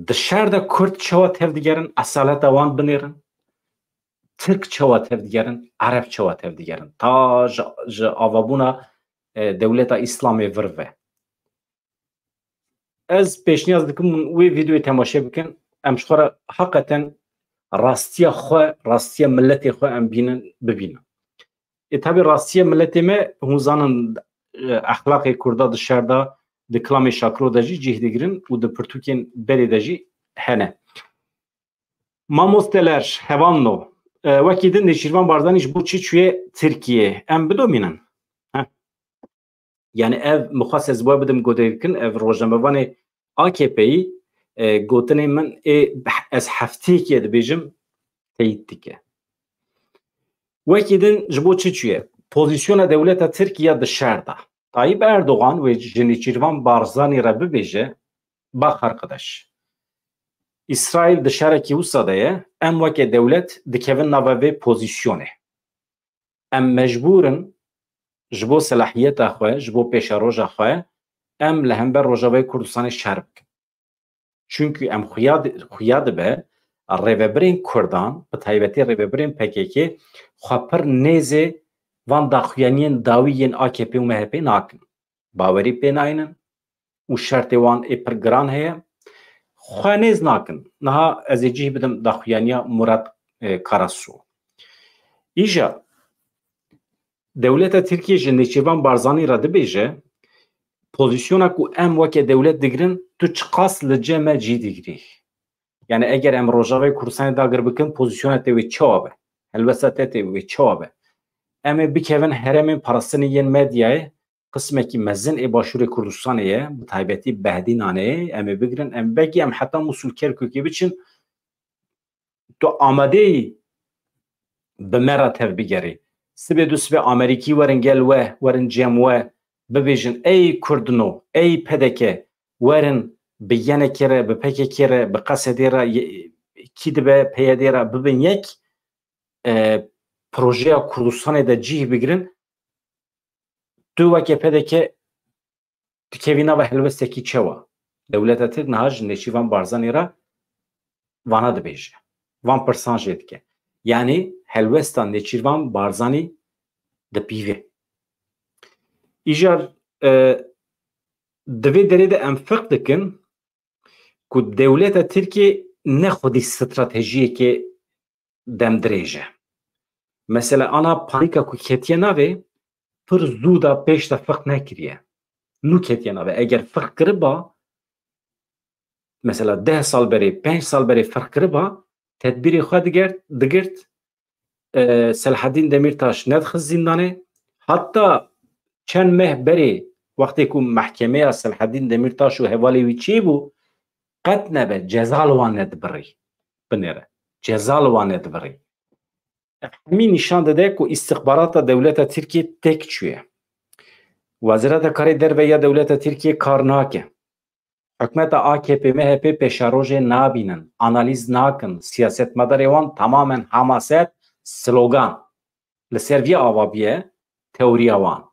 Di şer de Kurd çawa tevdigerin, esaleta wan binêrin, Tirk çawa tevdigerin, Ereb çawa tevdigerin. Ta ji, ji avabûna, e, dewleta Îslamê vir ve. Ez pêşniyaz dikim wê vîdeoyê temaşe bikin. em ji xwe re heqeten rastiya xwe, rastiya miletê xwe em bînin, bibînin. Ê, tabi rastiya miletê me, hûn zanin, e, exlaqê Kurda di şer de, di kilamê Şakiro de jî cih digirin û di pirtûkên berê de jî hene. Mamosteler, hevalno, e, wekî din Nêçîrvan Barzanî ji bo çi çûye Tirkiyê? Em bidomînin. Heh. Yani ev, mixwest ez we bidim guhdar kirin, ev rojnamevanê A K P'yî, e, gotinê min ê, ez hefteyekê dibêjim, teyîd dike. Wekî din ji bo çi çûye? Pozîsyona dewleta Tirk ya di şer de. Tayyip Erdogan wê ji Nêçîrvan Barzanî re bibêje, bak arkadaş, Îsraîl di şerekî wisa de ye, em weke dewlet dikevin nava vê pozîsyonê. Em mecbûr in ji bo selahiyeta xwe, ji bo pêşeroja xwe, em li hember Rojavayê Kurdistanê şer bikin. Çunkî em xuya di-, xuya dibe rêvebirên Kurdan, bi taybetî rêvebirên P K K, xwe pir nêzê van daxuyaniyên dawî yên A K P û M H P nakin. Bawerî pê naynin û şertê wan ê pir giran heye. Xwe nêz nakin. Niha ez ê cih bidim daxuyaniya Murat, e, Karasu. Îja dewleta Tirkiyê ji Nêçîrvan Barzanî re dibêje, pozîsyona ku em weke dewlet digirin, tu çiqas li cem me cî digirî. Yani eger em Rojavayê Kurdistanê dagir bikin, pozîsyona te wê çawa be? Helwesta te tê wê çawa be? Em ê bikevin herêmên parastinê yên medyayê, qismekî mezin ê Başûrê Kurdistanê ye, bi taybetî Behdînanê, em ê bigirin, em belkî em heta Musul Kerkûkê biçin, tu amadeyî bi me re tev bigerî. Sibê du sibê Amerîkî werin gel we, werin cem we, bibêjin, ey Kurdino, ey P D K, werin bi Y N K re, bi P K K re, bi Qesedê re, ye-, kî dibe P Y D re bibin yek, e, projeya Kurdistanê de cih bigirin. Tu weke P D K dikevî nava helwestekî çewa? Dewleta Tirk niha ji Nêçîrvan Barzanî re vana dibêje. Van pirsan jê dike. Yanî helwesta Nêçîrvan Barzanî dipîve. Îcar, e, di vê derê de em ferq dikin ku dewleta Tirkiyê ne xwedî stratejiyeke demdirêj e. Mesela ana panîka ku ketiye navê, pir zû da pêş de ferq nekiriye. Nû ketiye navê. Eger ferq kiriba, mesela deh sal berê, pênc sal berê ferq kiriba, tedbîrê xwe digert, digirt, e, Selahaddîn Demîrtaş nedixist zîndanê. Hatta çend meh berê, wextê ku mehkemeya Selahaddîn Demîrtaş û hevalê wî çêbû, qet nebe, ceza li wan nedibirî. Binêre. Ceza li wan nedibirî. Hemî nîşan dide ku îstixbarata dewleta Tirkiyê têk çûye. Wezareta Karê Derve ya dewleta Tirkiyê kar nake. Hikûmeta A K P M H P pêşerojê nabînin, analîz nakin, siyasetmedarê wan tamamen hemaset, slogan, li ser vî ava bûye teoriya wan.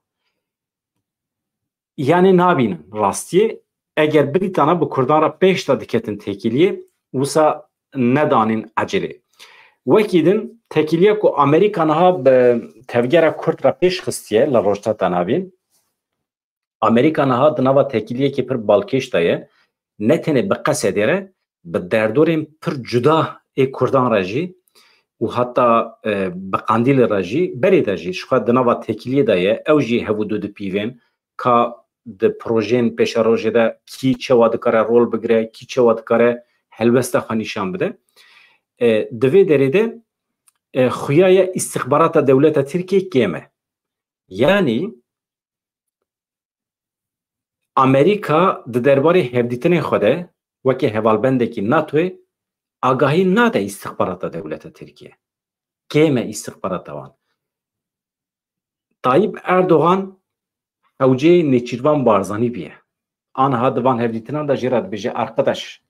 Yanî nabînin rastiyê, eger bidîtana bi Kurdan re pêş de diketin têkiliyê, wisa nedanîn ecelê. Wekî din, têkiliya ku Amerîka niha bi tevgera Kurd re pêş xistiye li Rojhilata Navîn, Amerîka niha di nava têkiliyekî pir balkêş de ye. Ne tenê bi Qesedê re, bi derdorên pir cuda ê Kurdan re jî û heta, e, bi Qandîlê re jî, berê de jî ji xwe di nava têkiliyê de ye. Ew jî hev û du dipîvên ka di projeyên pêşerojê de kî çawa dikare rol bigire, kî çawa dikare helwesta xwe nîşan bide. E, di vê derê de, e, xuya ye îstixbarata dewleta Tirkiyê kêm e. Yanî Amerîka di derbarê hevdîtinên xwe de weke hevalbendekî NATOyê agahî nade îstixbarata dewleta Tirkiyê. Kêm e îstixbarata wan. Tayyip Erdogan hewceyê Nêçîrvan Barzanî bûye. Aniha di van hevdîtinan de jê re dibêje, arkadaş,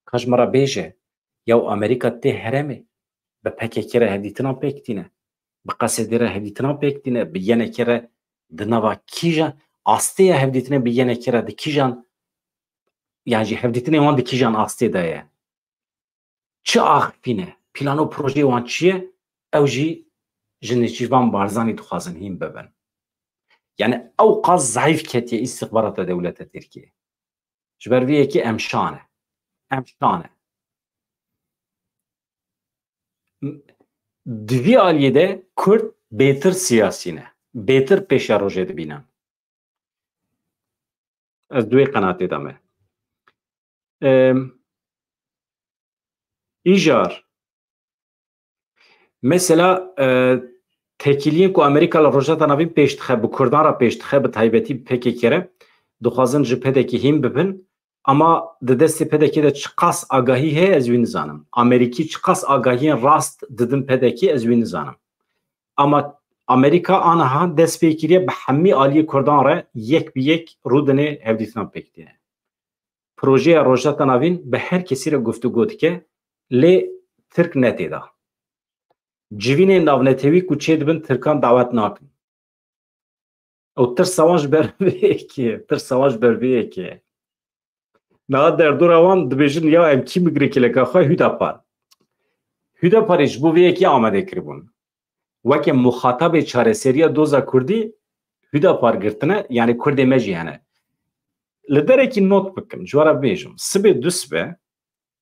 ka ji min re bêje, ya Amerîka tê herêmê, bi P K K re hevdîtinan pêk tîne, bi Qesedê re hevdîtinan pêk tîne, bi Y N K re di nava kîjan astê ye hevdîtinê, bi Y N K re di kîjan, yan jî hevdîtinê wan di kîjan astê de ye? Çi axifîne? Plan û projeyê wan çi ye? Ew jî ji Nêçîrvan Barzanî dixwazin hîn bibin. Yani ew qas zayîf ketiye îstixbarata dewleta Tirkiyê. Ji ber vê yekê em şa ne. Em şa ne. Di vî aliyê de Kurd bêtir siyasî ne. Bêtir pêşerojê dibînin. Ez di wê qenatê de me. Em, îcar. Mesela, e, tekîliyên ku Amerîka li Rojhilata Navîn pêş dixe, bi Kurdan re pêş dixe, bi taybetî bi P K K re, dixwazin ji P D K hîn bibin. Ama di destê P D K de çiqas agahî heye, ez wî nizanim. Amerîkî çiqas agahiyên rast didin P D K, ez wî nizanim. Ama Amerîka aniha dest pê kiriye bi hemî aliyê Kurdan re yek bi yek rûdinê hevdîtinan pêk tîne. Projeya Rojhilata Navîn bi her kesî re guftûgo dike, lê Tirk ne tê de. Civînên navnetewî ku çêdibin Tirkan dawet nakin. Ew tirsa wan ji ber vê yekê, tirsa wan ji ber vê yekê. Niha derdora wan dibêjin, ya em kî bigire kêleka xwe? Hüdapar. Hüdaparê ji bo vê yekê amade kiribûn. Weke muxatabê çareseriya doza Kurdî Hüdapar girtine, yani Kurdê me jî hene. Li derekî not bikim, ji we re bibêjim. Sibê dusibe,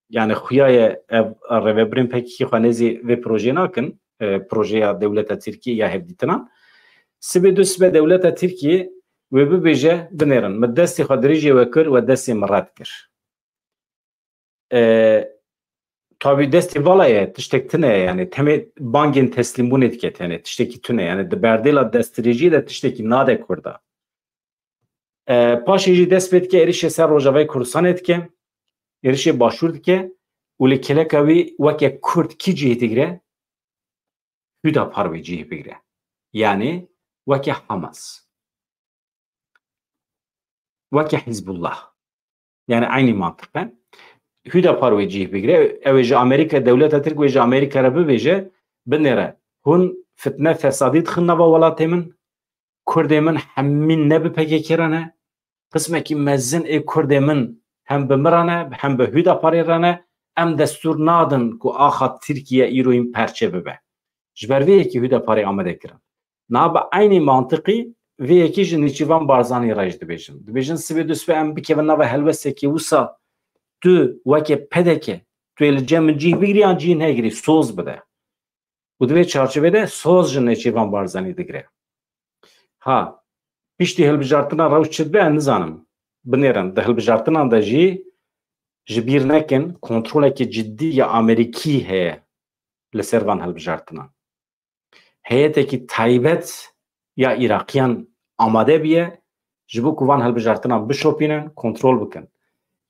yani xuya ye ev rêvebirên P K K xwe nêzî vê projeyê nakin, e, projeya dewleta Tirkiyê ya hevdîtinan. Sibê dusibe dewleta Tirkiyê wê bibêje, binêrin, min destê xwe dirêjê we kir, we destê min red kir. E, tabî destê vala ye, tiştek tune ye, yani temê bangên teslîmbûnê dike tenê, tiştekî tune, yani di berdêla destdirêjiyê de tiştekî nade Kurda. E, paşê jî dest pê dike êrişê ser Rojavayê Kurdistanê dike, êrişê Başûr dike û li kêleka wî weke Kurd kî cih digire? Hüdapar wê cih bigire. Yani weke Hamas. Weke Hizbullah. Yani eynî mantiq e. Hüdapar wê cih bigire. Ew ê ji Amerîka, dewleta Tirk wê ji Amerîka re bibêje, binêre, hûn fitne fesadî dixin nava welatê min, Kurdê min hemî ne bi P K K re ne, qismekî mezin ê Kurdê min hem bi min re ne, hem bi Hüdaparê re ne, em destûr nadin ku axa Tirkiye îro hîn perçe bibe. Ji ber vê yekê Hüdaparê amade kirin. Na bi eynî mantiqî vê yekê ji Nêçîrvan Barzanî re jî dibêjin. Dibêjin sibê dusibe em bikevin nava helwestekê wisa tu weke P D K, tu yê li cem min cih bigirî yan cih negirî, soz bide. Û di vê çarçovê de soz ji Nêçîrvan Barzanî digire. Ha, piştî hilbijartina rewş çi dibe, ez nizanim. Binêrin, di hilbijartinan de jî ji bîr nekin, kontroleke cidî ya Amerîkî heye li ser van hilbijartinan. Heyetekî taybet ya Îraqiyan amade bûye ji bo ku van hilbijartinan bişopînin, kontrol bikin.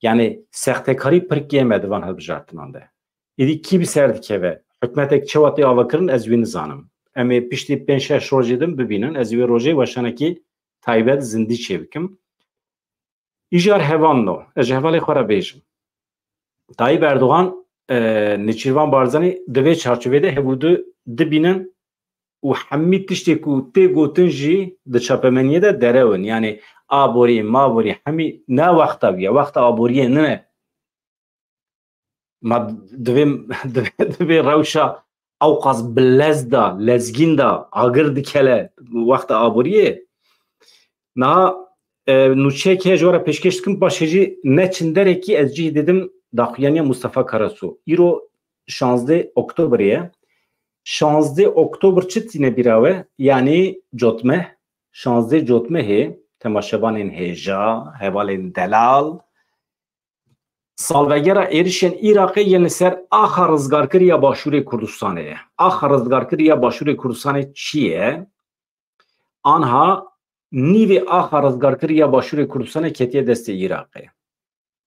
Yani sextekarî pirkê me di van hilbijartinan de. Êdî kî bi ser dikeve? Hikûmetek çawa tê avakirin, ez wî nizanim. Em ê piştî pênc şeş rojê din bibînin, ez ê wê rojê weşanekî taybet zindî çêbikim. Îcar hevalno, ez ji hevalê xwe re bêjim. Tayyip Erdogan, e, Nêçîrvan Barzanî di vê çarçovê de hevûdu dibînin û hemî tiştê ku tê gotin jî di çapemeniyê de derew in. Yani aborî, maborî hemî ne wexta wî ye, wexta aboriyê nine. Ma divê, divê, divê rewşa ewqas bi lez de, lezgîn de agir dikele wexta aboriyê. Niha, e, nûçeyek heye ji we re pêşkêş dikim, paşê jî ne çinderekî ez cih didim daxuyaniya Mustafa Karasu. Îro şazdeh Oktoberê ye. Şazdeh Oktober çi tîne bîra we? Yanî cotmeh. Şazdeh cotmehê temaşevanên hêja, hevalên delal, salvegera êrişên Iraqê yên li ser axa rizgarkirî ya Başûrê Kurdistanê ye. Axa rizgarkirî ya Başûrê Kurdistanê çi ye? Anha nîvê axa rizgarkirî ya Başûrê Kurdistanê ketiye destê Iraqê.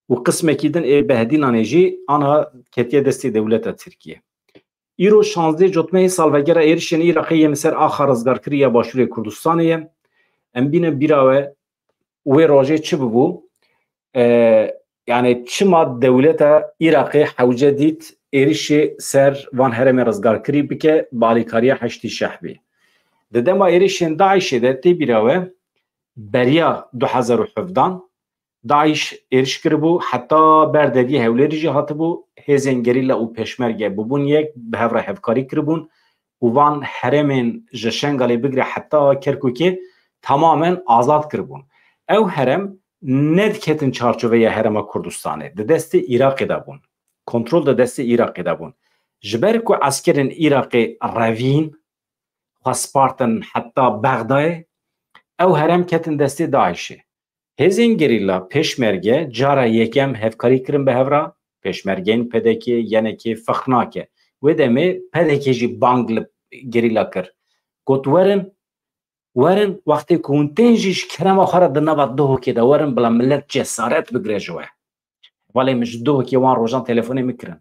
Û qismekî din ê Behdînanê jî anha ketiye destê dewleta Tirkiyê. Îro şazdeh cotmehê salvegera êrişên Iraqê yên li ser axa rizgarkirî ya Başûrê Kurdistanê ye. Em bînin bîra we wê rojê çi bibû? E, yani çima dewleta Iraqê hewce dît êrişê ser van herêmên rizgarkirî bike bi alîkariya Heşdî Şehbî? Di dema êrişên DAIŞê de tê bîra we beriya du hezar û hevdehan DAIŞ êriş kiribû, heta ber deriyê Hewlêrê jî hatibû, hêzên gerîla û pêşmerge bûbûn yek, bi hev re hevkarî kiribûn û van herêmên ji Şengalê bigire heta Kerkûkê tamamen azad kiribûn. Ew herêm nediketin çarçoveya herêma Kurdistanê, di destê Iraqê de bûn. Kontrol di destê Iraqê de bûn. Ji ber ku eskerên Iraqê revîn, xwe spartin heta Bexdayê, ew herem ketin destê DAIŞê. Hêzên gerîla pêşmerge cara yekem hevkarî kirin bi hev re, pêşmergeyên P D K, Y N K, fixnake. Wê demê P D K jî bang li gerîla kir. Got, werin, werin, wextê ku hûn tên jî ji kerema xwe re di nava Duhokê de werin, bila millet cesaret bigire ji we. Hevalê min ji Duhokê wan rojan telefonê min kirin.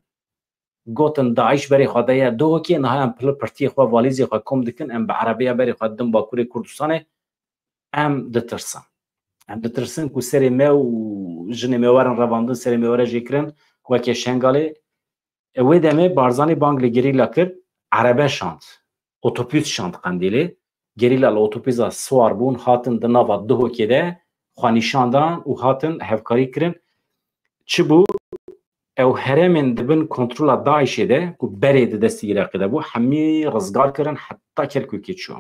Gotin, DAIŞ berê xwe de ye Duhokê, niha em pil pirtiyê xwe, valîzê xwe kom dikin, em bi erebeya berê xwe didin Bakurê Kurdistanê, em ditirsin. Em ditirsin ku serê me û jinê me werin revandin, serê me were jêkirin, weke Şengalê. E, wê demê Barzanî bang li gerîla kir, erebe şand, otobûs şand Qendîlê. Gerîla li otobûsa siwar bûn, hatin di nava Duhokê de xwe nîşan dan û hatin hevkarî kirin. Çi bû? Ew herêmên di bin kontrola DAIŞê de ku berê di destî Iraqê de bû, hemî rizgar kirin heta Kerkûkê çûn.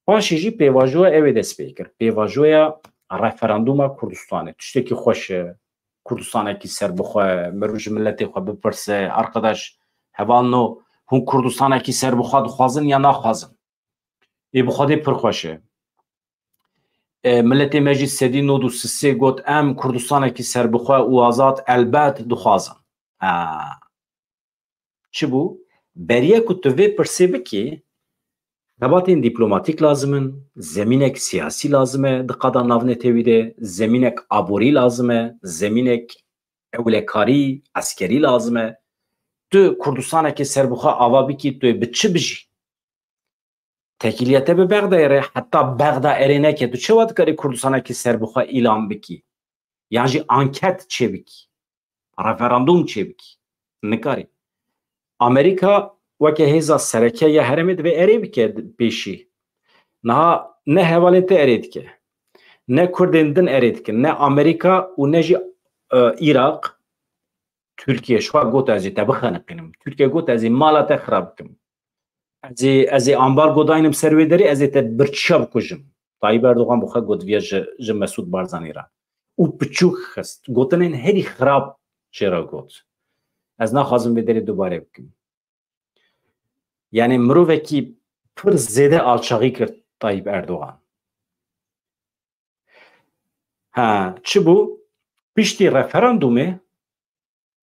Paşê jî pêvajoya ew ê dest pê kir. Pêvajoya referandûma Kurdistanê. Tiştekî xweş e. Kurdistanekî serbixwe, mirov ji miletê xwe bipirse, arkadaş, hevalno, hûn Kurdistanekî serbixwe dixwazin ya naxwazin? Ê bi Xwedê pir xweş e. E, miletê me jî sedî nod û sisê got, em Kurdistanekî serbixwe û azad elbet dixwazin. Ha. Çi bû? Beriye ku tu vê pirsê bikî, xebatên dîplomatîk lazim in, zemînek siyasî lazim e di qada navnetewî de, zemînek aborî lazim e, zemînek ewlekarî, eskerî lazim e. Tu Kurdistanekê serbixwe ava bikî, tu yê bi çi bijî? Tekîliya te bi Bexdayê re, heta Bexda erê neke, tu çawa dikarî Kurdistanekî serbixwe îlan bikî? Yan jî anket çêbikî? Referandûm çêbikî? Nikarî. Amerîka weke hêza sereke ya herêmê divê erê bike pêşî. Niha ne hevalên te erê dike, ne Kurdên din erê dikin, ne Amerîka û ne jî, e, Îraq. Tirkiye ji xwe got, ez ê te bixeniqînim. Tirkiye got, ez ê mala te xirab bikim. Ez ê, ez ê ambargo daynim ser wê derê, ez ê te birçiya bikujim. Tayyip Erdogan bi xwe got viya ji, ji Mesûd Barzanî re. Û piçûk xist. Gotinên herî xirab jê re got. Ez naxwazim vê derê dubare bikim. Yani mirovekî pir zêde alçaxî kir Tayyip Erdogan. Ha, çi bû? Piştî referandumê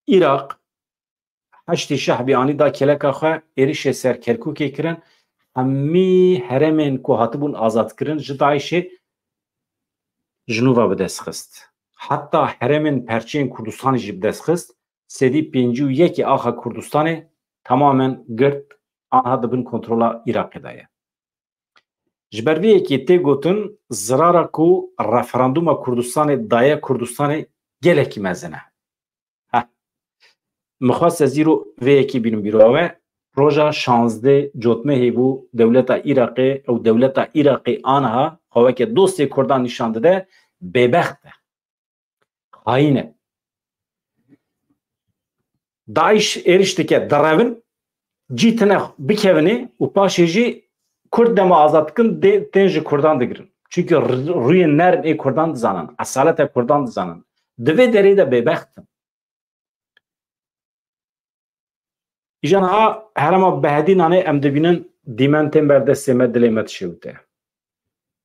Îraq Heşdî Şehbî anî da keleka xwe, êrişê ser Kerkûkê kirin, hemî herêmên ku hatibûn azadkirin ji DAIŞê ji nû ve bi dest xist. Heta herêmên perçeyên Kurdistanê jî bi dest xist. Sedî pêncî û yekê axa Kurdistanê tamamen girt, anha di bin kontrola Iraqê de ye. Ji ber vê yekê tê gotin, zirara ku referanduma Kurdistanê daye Kurdistanê gelekî mezin e. Heh. Min xwest ez îro vê yekê bînim bîroya we. Roja şazdeh cotmehê bû dewleta Iraqê, ew dewleta Iraqê aniha xwe weke dostê Kurdan nîşan dide, bêbext e. Xayîn e. DAIŞ êriş dike, derevin, cî tine bikevinê û paşê jî Kurd dema azad dikin, dê, tên ji Kurdan digirin. Çunke r-, rûyên nerm ê Kurdan dizanin, esaleta Kurdan dizanin. Di vê derê de bêbext in. Îja niha herêma Behedînanê em dibînin dîmen tên ber destê me, dilê me dişewite.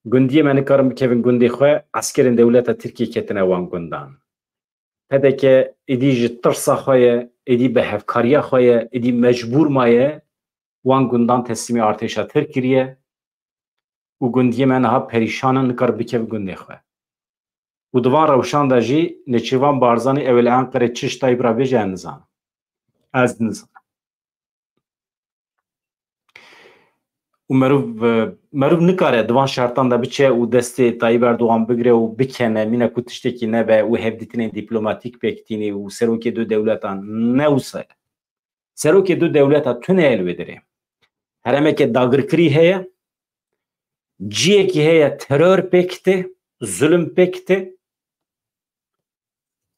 Gundiyê me nikarin bikevin gundê xwe, eskerên dewleta Tirkiyê ketine wan gundan. P D K êdî ji tirsa xwe ye, êdî bi hevkariya xwe ye, êdî mecbûr maye wan gundan teslîmê artêşa Tirk kiriye û gundiyê me niha perîşan in, nikare bikeve gundê xwe. Û di van rewşan de jî Nêçîrvan Barzanî ew ê li Enqerê çi ji Tayyîp re bêje, ez nizanim. Ez nizanim. Û meriv, e, meriv nikare di van şertan de biçe û destê Tayyîp Erdogan bigire û bikene, mîna ku tiştekî nebe û hevdîtinên dîplomatîk pêk tînî û serokê du dewletan, ne wisa ye. Serokê du dewleta tune ye li wê derê. Herêmeke dagirkirî heye, ciyekî heye teror pêk tê, zulm pêk tê,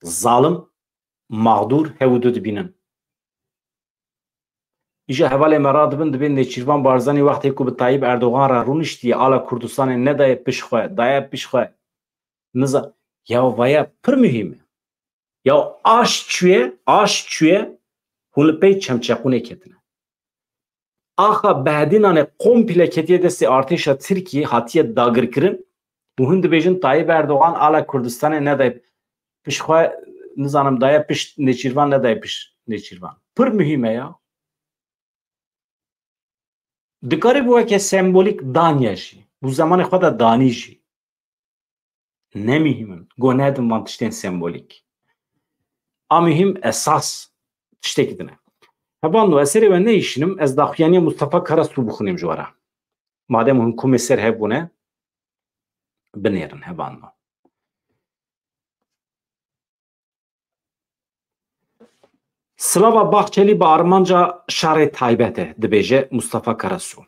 zalim, mexdûr hew û du dibînin. Îja hevalê me radibin, dibên Nêçîrvan Barzanî wextê ku bi Tayyîp Erdogan re rûniştiye, ala Kurdistanê nedaye pişt xwe, daye pişt xwe. Niza-, ya vaya pir muhîm e. Ya aş çûye, aş çûye, Hûn li pey çemçeqûnê ketine. Axa Behedînanê komple ketiye destê artêşa Tirkiyê, hatiye dagirkirin û hûn dibêjin Tayyip Erdogan ala Kurdistanê nedaye pişt xwe, nizanim daye pişt Nêçîrvan, nedaye pişt Nêçîrvan. Pir muhîm e ya. Dikarî bi weke sembolîk daniye jî. Bû zemanê xwe de danî jî. Ne muhîm in. Go nedin van tiştên sembolîk. A muhîm esas tiştekî din e. Hevalno, ez serê we neyişînim, ez daxuyaniya Mustafa Karasu bixwînim ji we re. Madem hûn komê ser hev bûne, binêrin hevalno. Silava Bahçelî bi armanca şerê taybet e, dibêje Mustafa Karasu.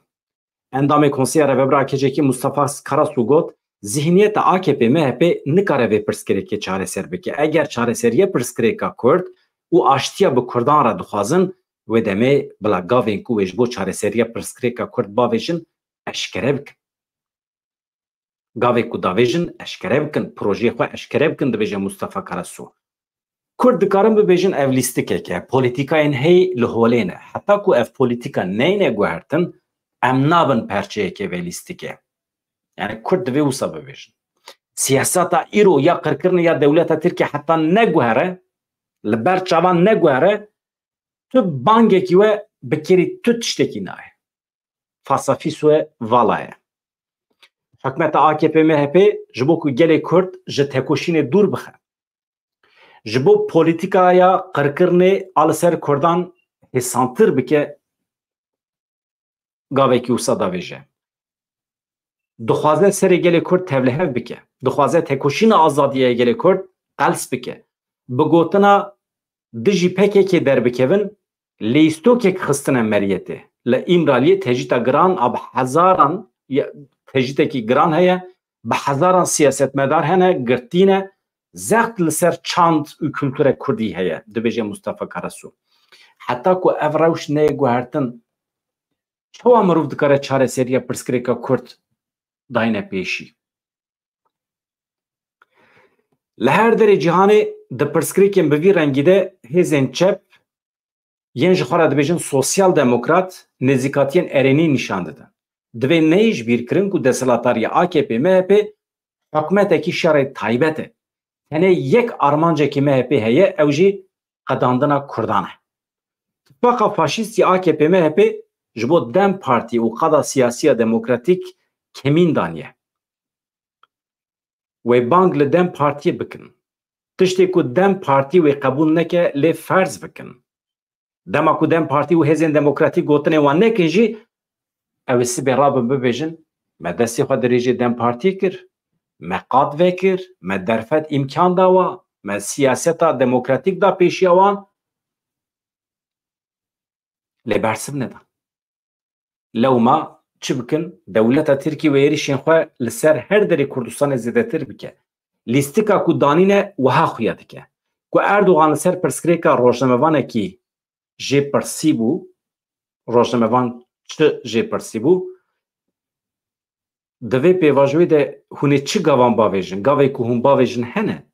Endamê Konseya Rêvebir A K C K Mustafa Karasu got, zihniyeta A K P M H P nikare vê pirsgirêkê çareser bike. Eger çareseriya pirsgirêka Kurd û aştiya bi Kurdan re dixwazin, wê demê bila gavên ku wê ji bo çareseriya pirsgirêka Kurd bavêjin, eşkere bikin. Gavê ku davêjin eşkere bikin, projeyê xwe eşkere bikin, dibêje Mustafa Karasu. Kurd dikarin bibêjin ev lîstikek e, polîtîkayên hey li holê ne. Heta ku ev polîtîka neyne guhertin, em nabin perçeyekê vê lîstikê. Yani Kurd divê wisa bibêjin. Siyaseta îro ya qirkirinê ya dewleta Tirkiye heta neguhere, li ber çavan neguhere, tu bangekî we bi kêrî tu tiştekî nayê. Fasafîs we vala ye. Hikûmeta A K P M H P ji bo ku gelê Kurd ji tekoşînê dûr bixe, ji bo polîtîkaya qirkirinê a li ser Kurdan hêsantir bike, gavekî wisa davêje. Dixwaze serê gelê Kurd tevlihev bike. Dixwaze tekoşîna azadiyê ya gelê Kurd qels bike. Bi gotina dijî P K K derbikevin, lîstokek xistine meriyetê. Li Îmraliyê tecîta giran a bi hezaran, ya, tecîtekî giran heye, bi hezaran siyasetmedar hene, girtî ne, zext li ser çand û kultura kurdî heye, dibêje Mustafa Karasu. Heta ku ev rewş neyê guhertin, çawa mirov dikare çareseriya pirsgirêka Kurd dayne pêşî? Li her derê cîhanê di pirsgirêkên bi vî rengî de hêzên çep yên ji xwe re dibêjin sosyal demokrat nêzîkatiyên erênî nîşan didin. Divê neyê ji bîr kirin ku desthilatdariya A K P M H P hikûmetekî şerê taybet e. Tenê yek armancekî M H P heye, ew jî qedandina Kurdan e. Tifaqa faşîst ya A K P M H P ji bo DEM Partî û qada siyasî ya demokratîk kemîn daniye. Wê bang li DEM Partiyê bikin. Tiştê ku DEM Partî wê qebûl neke, lê ferz bikin. Dema ku DEM Partî û hêzên demokratîk gotinê wan nekin jî, ew ê sibê rabin bibêjin, me destê xwe dirêjê DEM Partiyê kir, me qad vekir, me derfet îmkan da wan, me siyaseta demokratîk da pêşiya wan. Lê bersiv neda. Lewma çi bikin? Dewleta Tirkî wê êrişên xwe li ser her derê Kurdistanê zêdetir bike. Lîstika ku danîne wiha xuya dike. Ku Erdogan li ser pirsgirêka rojnamevanekî jê pirsî bû, rojnamevan çi jê pirsî bû, di vê pêvajoyê de hûn ê çi gavan bavêjin? Gavê ku hûn bavêjin hene?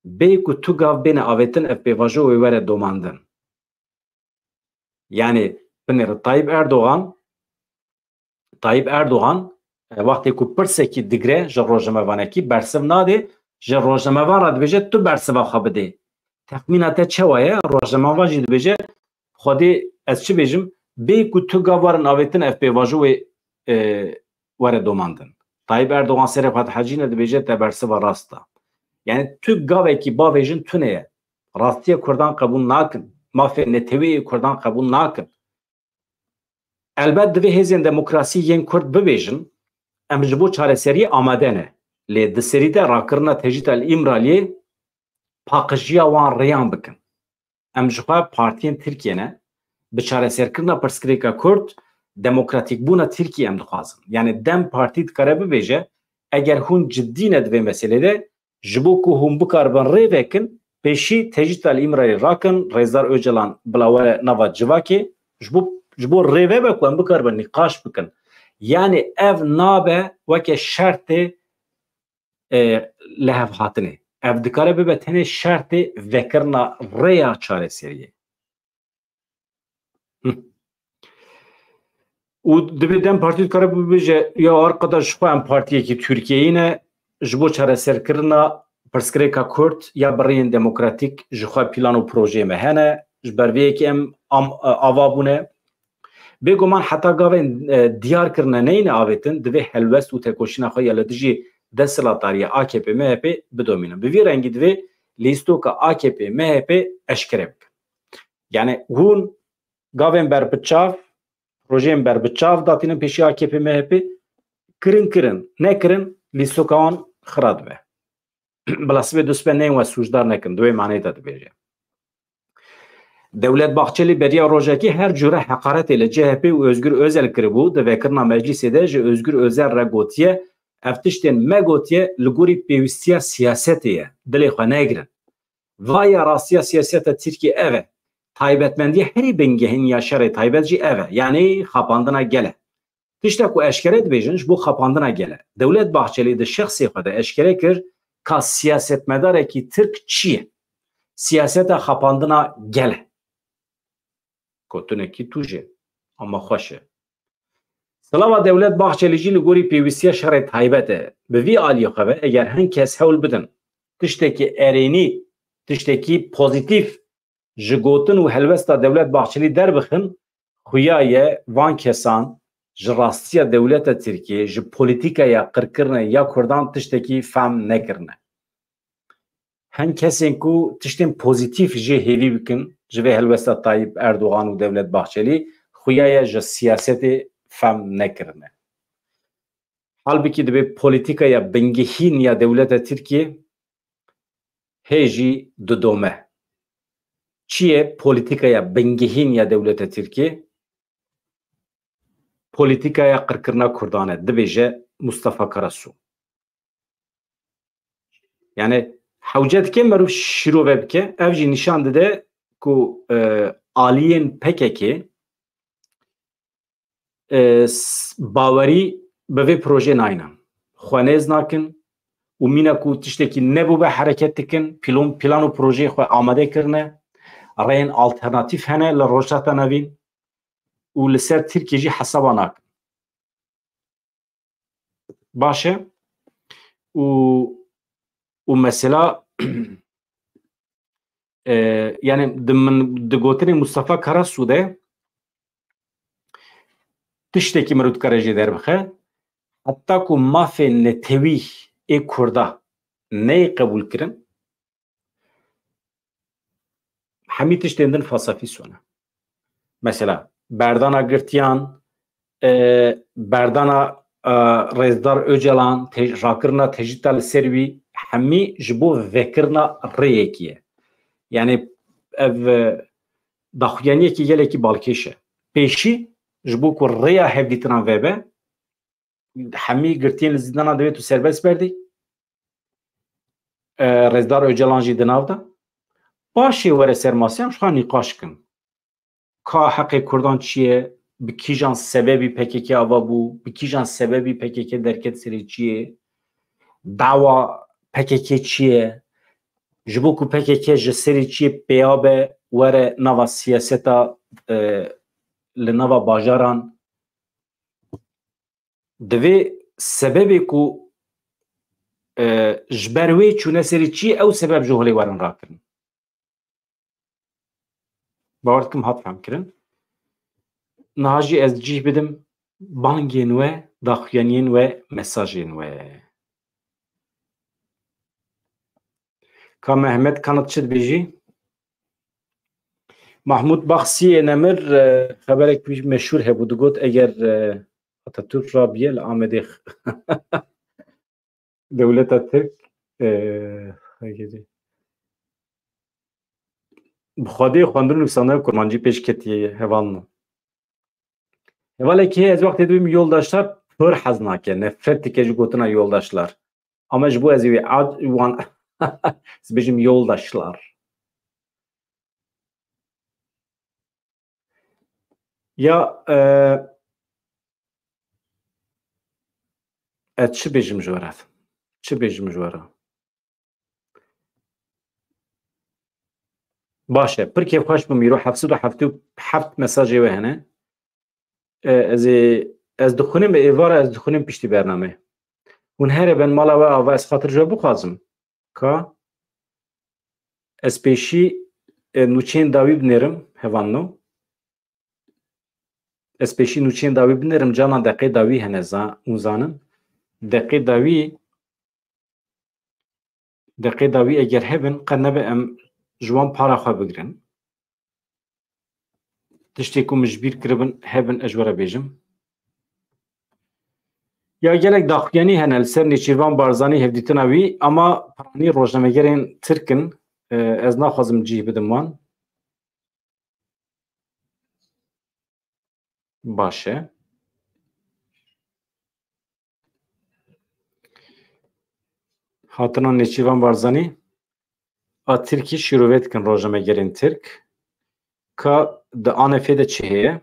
Bê ku tu gav bêne avêtin ev pêvajo wê were domandin. Yani binêre Tayyip Erdogan, Tayyip Erdogan, e, wextê ku pirsekî digre ji rojnamevanekî bersiv nade, ji rojnamevan re dibêje tu bersiva xwe bidê. Texmîna te çawa ye? Rojnamevan jî dibêje Xwedê ez çi bêjim? Bê ku tu gav werin avêtin ev pêvajo wê, e, were domandin. Tayyip Erdogan serê xwe dihecîne dibêje te bersiva rast da. Yani tu gavekî bavêjin tune ye. Rastiya Kurdan qebûl nakin. Mafê neteweyê Kurdan qebûl nakin. Elbet divê hêzên demokrasî yên Kurd bibêjin, em ji bo çareseriyê amade ne. Lê di serî de rakirina tecrîda li Îmraliyê paqijiya wan rêyan bikin. Em ji xwe partiyên Tirkiyê ne. Bi çareserkirina pirsgirêka Kurd, demokratîkbûna Tirkiyê em dixwazin. Yani DEM Partî dikare bibêje, eger hûn cidî ne di vê meselê de, ji bo ku hûn bikaribin rê vekin, pêşî tecrîda li Îmraliyê rakin, Rêzdar Ocalan bila were nava civakê, ji bo, ji bo rê vebe ku em bikaribin nîqaş bikin. Yani ev nabe weke şertê, e, lihevhatinê. Ev dikare bibe tenê şertê vekirina rêya çareseriyê. Hı. Û divê DEM Partî dikare bibêje, ya arkadaş, ji xwe em partiyekî Tirkiyeyî ne, ji bo çareserkirina pirsgirêka Kurd ya bi rêyên demokratîk ji xwe plan û projeyê me hene, ji ber vê yekê em am-, ava bûne. Bêguman heta gavên, e, diyar kirine neyne avêtin, divê helwest û tekoşîna xwe ya li dijî desthilatdariya A K P M H P bidomînin. Bi vî rengî divê lîstoka A K P M H P eşkere bikin. Yani hûn gavên berbiçav, projeyên berbiçav datînin pêşî A K P M H P, kirin kirin, nekirin, lîstoka wan xira dibe. Bila sibê duspe neyên we sûcdar nekin, di wê maneyê de dibêje. Dewlet Bahçelî beriya rojekê her cure heqaretê li C H P û Özgür Özel kiribû, di vekirina meclîsê de ji Özgür Özel re gotiye, ev tiştên me gotiye li gorî pêwîstiya siyasetê ye, dilê xwe negirin. Vaya rastiya siyaseta Tirkiyê ev e. Taybetmendiya herî bingehîn ya şerê taybet jî ev e. Yanî xapandina gel e. Tişta ku eşkere dibêjin ji bo xapandina gel e. Dewlet Bahçelî di şexsê xwe de eşkere kir ka siyasetmedarekî Tirk çi ye? Siyaseta xapandina gel e. Gotinekî tûj e, ama xweş e. Silava Dewlet Bahçelî jî li gorî pêwîstiya şerê taybet e. Bi vî aliyê xwe ve eger hin kes hewl bidin tiştekî erênî, tiştekî pozîtîf ji gotin û helwesta Dewlet Bahçelî derbixin, xuya ye van kesan ji rastiya dewleta Tirkiyê, ji polîtîkaya qirkirine ya Kurdan tiştekî fehm nekirine. Hin kesên ku tiştên pozîtîf jê hêvî bikin ji vê helwesta Tayyip Erdogan û Dewlet Bahçelî, xuya ye ji siyasetê fehm nekirine. Halbikî divê polîtîkaya bingehîn ya dewleta Tirkiyê hê jî didome. Çi ye polîtîkaya bingehîn ya dewleta Tirkiyê? Polîtîkaya qirkirina Kurdan e, dibêje Mustafa Karasu. Yani hewce dike meriv şîrove bike, ev jî nîşan dide ku, e, aliyên P K K, e, s-, bawerî bi vê projeyê nayne. Xwe nêz nakin û mîna ku tiştekî nebûbe hereket dikin, pîlon-, plan û projeyê xwe amade kirine, rêyên alternatîf hene li Rojhilata Navîn û li ser Tirkiye jî hesaba nakin. Baş e. Û, û mesela, e, yani di min, di gotinê Mustafa Karasu de tiştekî mirov dikare jê derbixe. Heta ku mafê netewî ê Kurda neyê qebûl kirin, hemî tiştên din fasafî sone. Mesela, berdana girtiyan, e, berdana, e, Rêzdar Ocalan, te-, rakirina tecrîta li ser wî, hemî ji bo vekirina rêyekî ye. Yani ev, e, daxuyaniyekî gelekî balkêş e. Pêşî ji bo ku rêya hevdîtinan vebe, hemî girtiyên li zîndana divê tu serbest berdî. E, Rêzdar Ocalan jî di nav de. Paşê were ser masê em ji xwe nîqaş kin. Ka heqê Kurdan çi ye? Bi kîjan sebebî P K K ava bû? Bi kîjan sebebî P K K derket serê çiyê? Dawa P K K çi ye? Ji bo ku P K K ji serê çiyê pêya be, were nava siyaseta, e, li nava bajaran, divê sebebê ku, e, ji ber wê çûne serê çiyê, ew sebeb ji holê werin rakirin. Bawer dikim hat fehmkirin. Niha jî ez cih bidim bangên we, daxuyaniyên we, mesajên we. Ka Mehmet Kanat çi dibêjî? Mahmud Baxsiyê Nemir, e, xeberek wî meşhûr hebû, digot, eger, e, Atatürk rabiye li Amedê x-, dewleta Tirk, e, bi xwedê xwendin û nivîsandina kurmancî pêş ketiye, hevalno. Hevalekî heye, ez wextê dibêm yoldaşlar pir hez nake, nefret dike ji gotina yoldaşlar. Ama ji bo ez ê wê ad-, wan, ez bêjim yoldaşlar. Ya, e, ez çi bêjim ji we re? Çi bêjim ji we re? Baş e. Pir kêfxweş bûm îro heft sed û heftê û heft mesajê we hene. E, ez ê, ez dixwînim êvara, ez dixwînim piştî bername. Hûn here ben mala we ava ez xatir ji we bixwazim. Ka ez pêşî, e, nûçeyên dawî binêrim, hevanno. Ez pêşî nûçeyên dawî binêrim, canan deqê dawî hene za-, hûn zanin. Deqê dawî, deqê dawî eger hebin, qe nebe em ji wan para xwe bigirin. Tiştê ku min ji bîr kiribin, hebin ez ji we re bêjim. Ya gelek daxuyanî hene li ser Nêçîrvan Barzanî hevdîtina wî, ama piranî rojnamegerên Tirk in, e, ez naxwazim cih bidim wan. Baş e. Hatina Nêçîrvan Barzanî a Tirkî şîrove dikin rojnamegerên Tirk. Ka di A N F'ê de çi heye?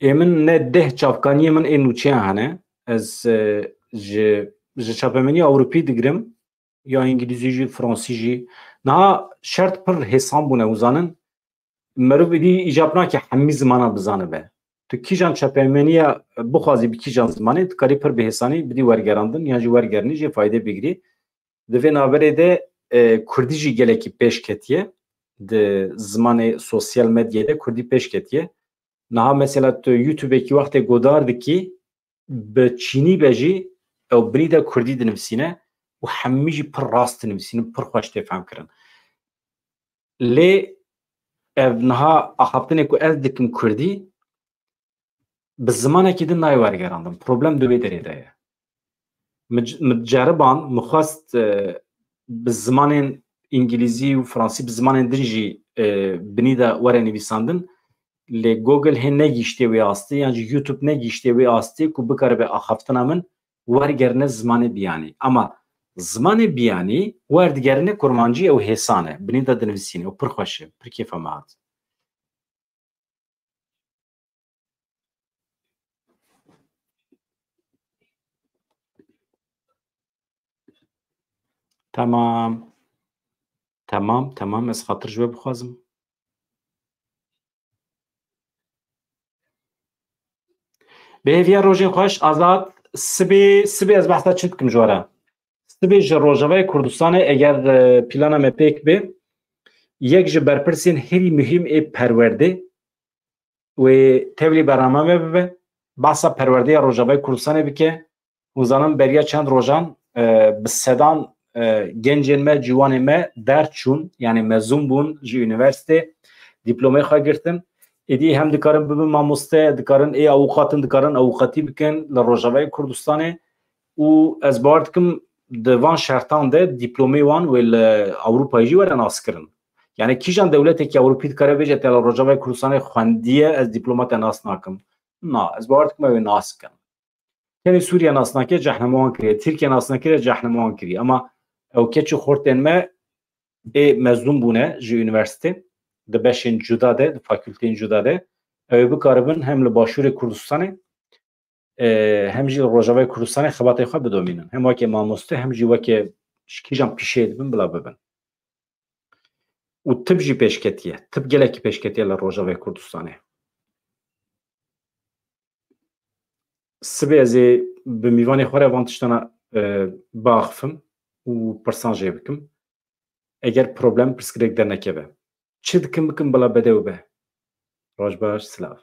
Ê min ne deh çavkaniyê min ê nûçeyan hene. Ez, e, ji, ji çapemeniya Ewropî digirim. Ya Îngilîzî jî, Fransî jî. Niha şert pir hêsan bûne, hûn zanin. Merov êdî îcab nake hemî zimanan bizanibe. Tu kîjan çapemeniya bixwazî bi kîjan zimanê, tu karî pir bi hêsanî bidî wergerandin, yan jî wergerinî jê fayde bigirî. Di vê navberê de, e, kurdî jî gelekî pêş ketiye. Di zimanê sosyal medyayê de kurdî pêş ketiye. Niha mesela tu YouTubeekî wextê godar dikî, bi çînî be jî ew binî de kurdî dinivîsîne û hemî jî pir rast dinivîsînin, pir xweş tê fehmkirin. Lê ev niha axaftinê ku ez dikim kurdî, bi zimanekî din nayê wergerandin. Problem di wê derê de ye. Min c-, min ceriban, min xwest, e, bi zimanên îngilîzî û fransî, bi zimanên din jî, e, binî de were nivîsandin. Lê Google hê negihiştiye wê astê, yan jî YouTube negihiştiye wê astê ku bikaribe axaftina min wergerine zimanê biyanî. Ama zimanê biyanî werdigerine kurmancî ew hêsan e. Binî de dinivîsîne, ew pir xweş e, pir kêfa me hat. Tamam. Tamam, tamam. Ez xatir ji we bixwazim. Bi hêviya rojên xweş, Azad. Sibê, sibê ez behsa çi dikim ji we re? Sibê ji Rojavayê Kurdistanê, eger, e, plana me pêk bê, yek ji berpirsên herî muhîm ê perwerdê wê tevlî bernama me bibe, behsa perwerdeya Rojavayê Kurdistanê bike. Hûn zanin beriya çend rojan, e, bi sedan, e, gencên me, ciwanên me derçûn, yanî mezûn bûn ji unîversîtê, dîplomeyê xwe girtin. Êdî hem dikarin bibin mamoste, dikarin ê avûkatin, dikarin avûkatî bikin li Rojavayê Kurdistanê û ez bawer dikim di van şertan de dîplomeyê wan wê li Ewropayê jî were naskirin. Yanî kîjan dewletekî Ewropî dikare bêje te li Rojavayê Kurdistanê xwendiye, ez dîploma te nas nakim. Na, ez bawer dikim ew ê nas bikin. Tenê Sûriye nas nake, cehnema wan kiriye. Tirkiye nas nekiriye, cehnema wan kiriye. Ama ew keç û xortên me ê mezûn bûne ji unîversîtê, di beşên cuda de, di fakulteyên cuda de, ew ê bikaribin hem li Başûrê Kurdistanê, e, hem jî li Rojavayê Kurdistanê xebatê xwe bidomînin. Hem weke mamoste, hem jî weke ji kîjan pîşeyê dibin, bila bibin. Û tib jî pêşketiye. Tib gelekî pêşketiye li Rojavayê Kurdistanê. Sibê ez ê bi mîvanê xwe re van tiştana, e, biaxifim û pirsan jê bikim. Eger problem, pirsgirêk dernekeve. Çi dikim bikim bila bedew be. Roj baş, silav.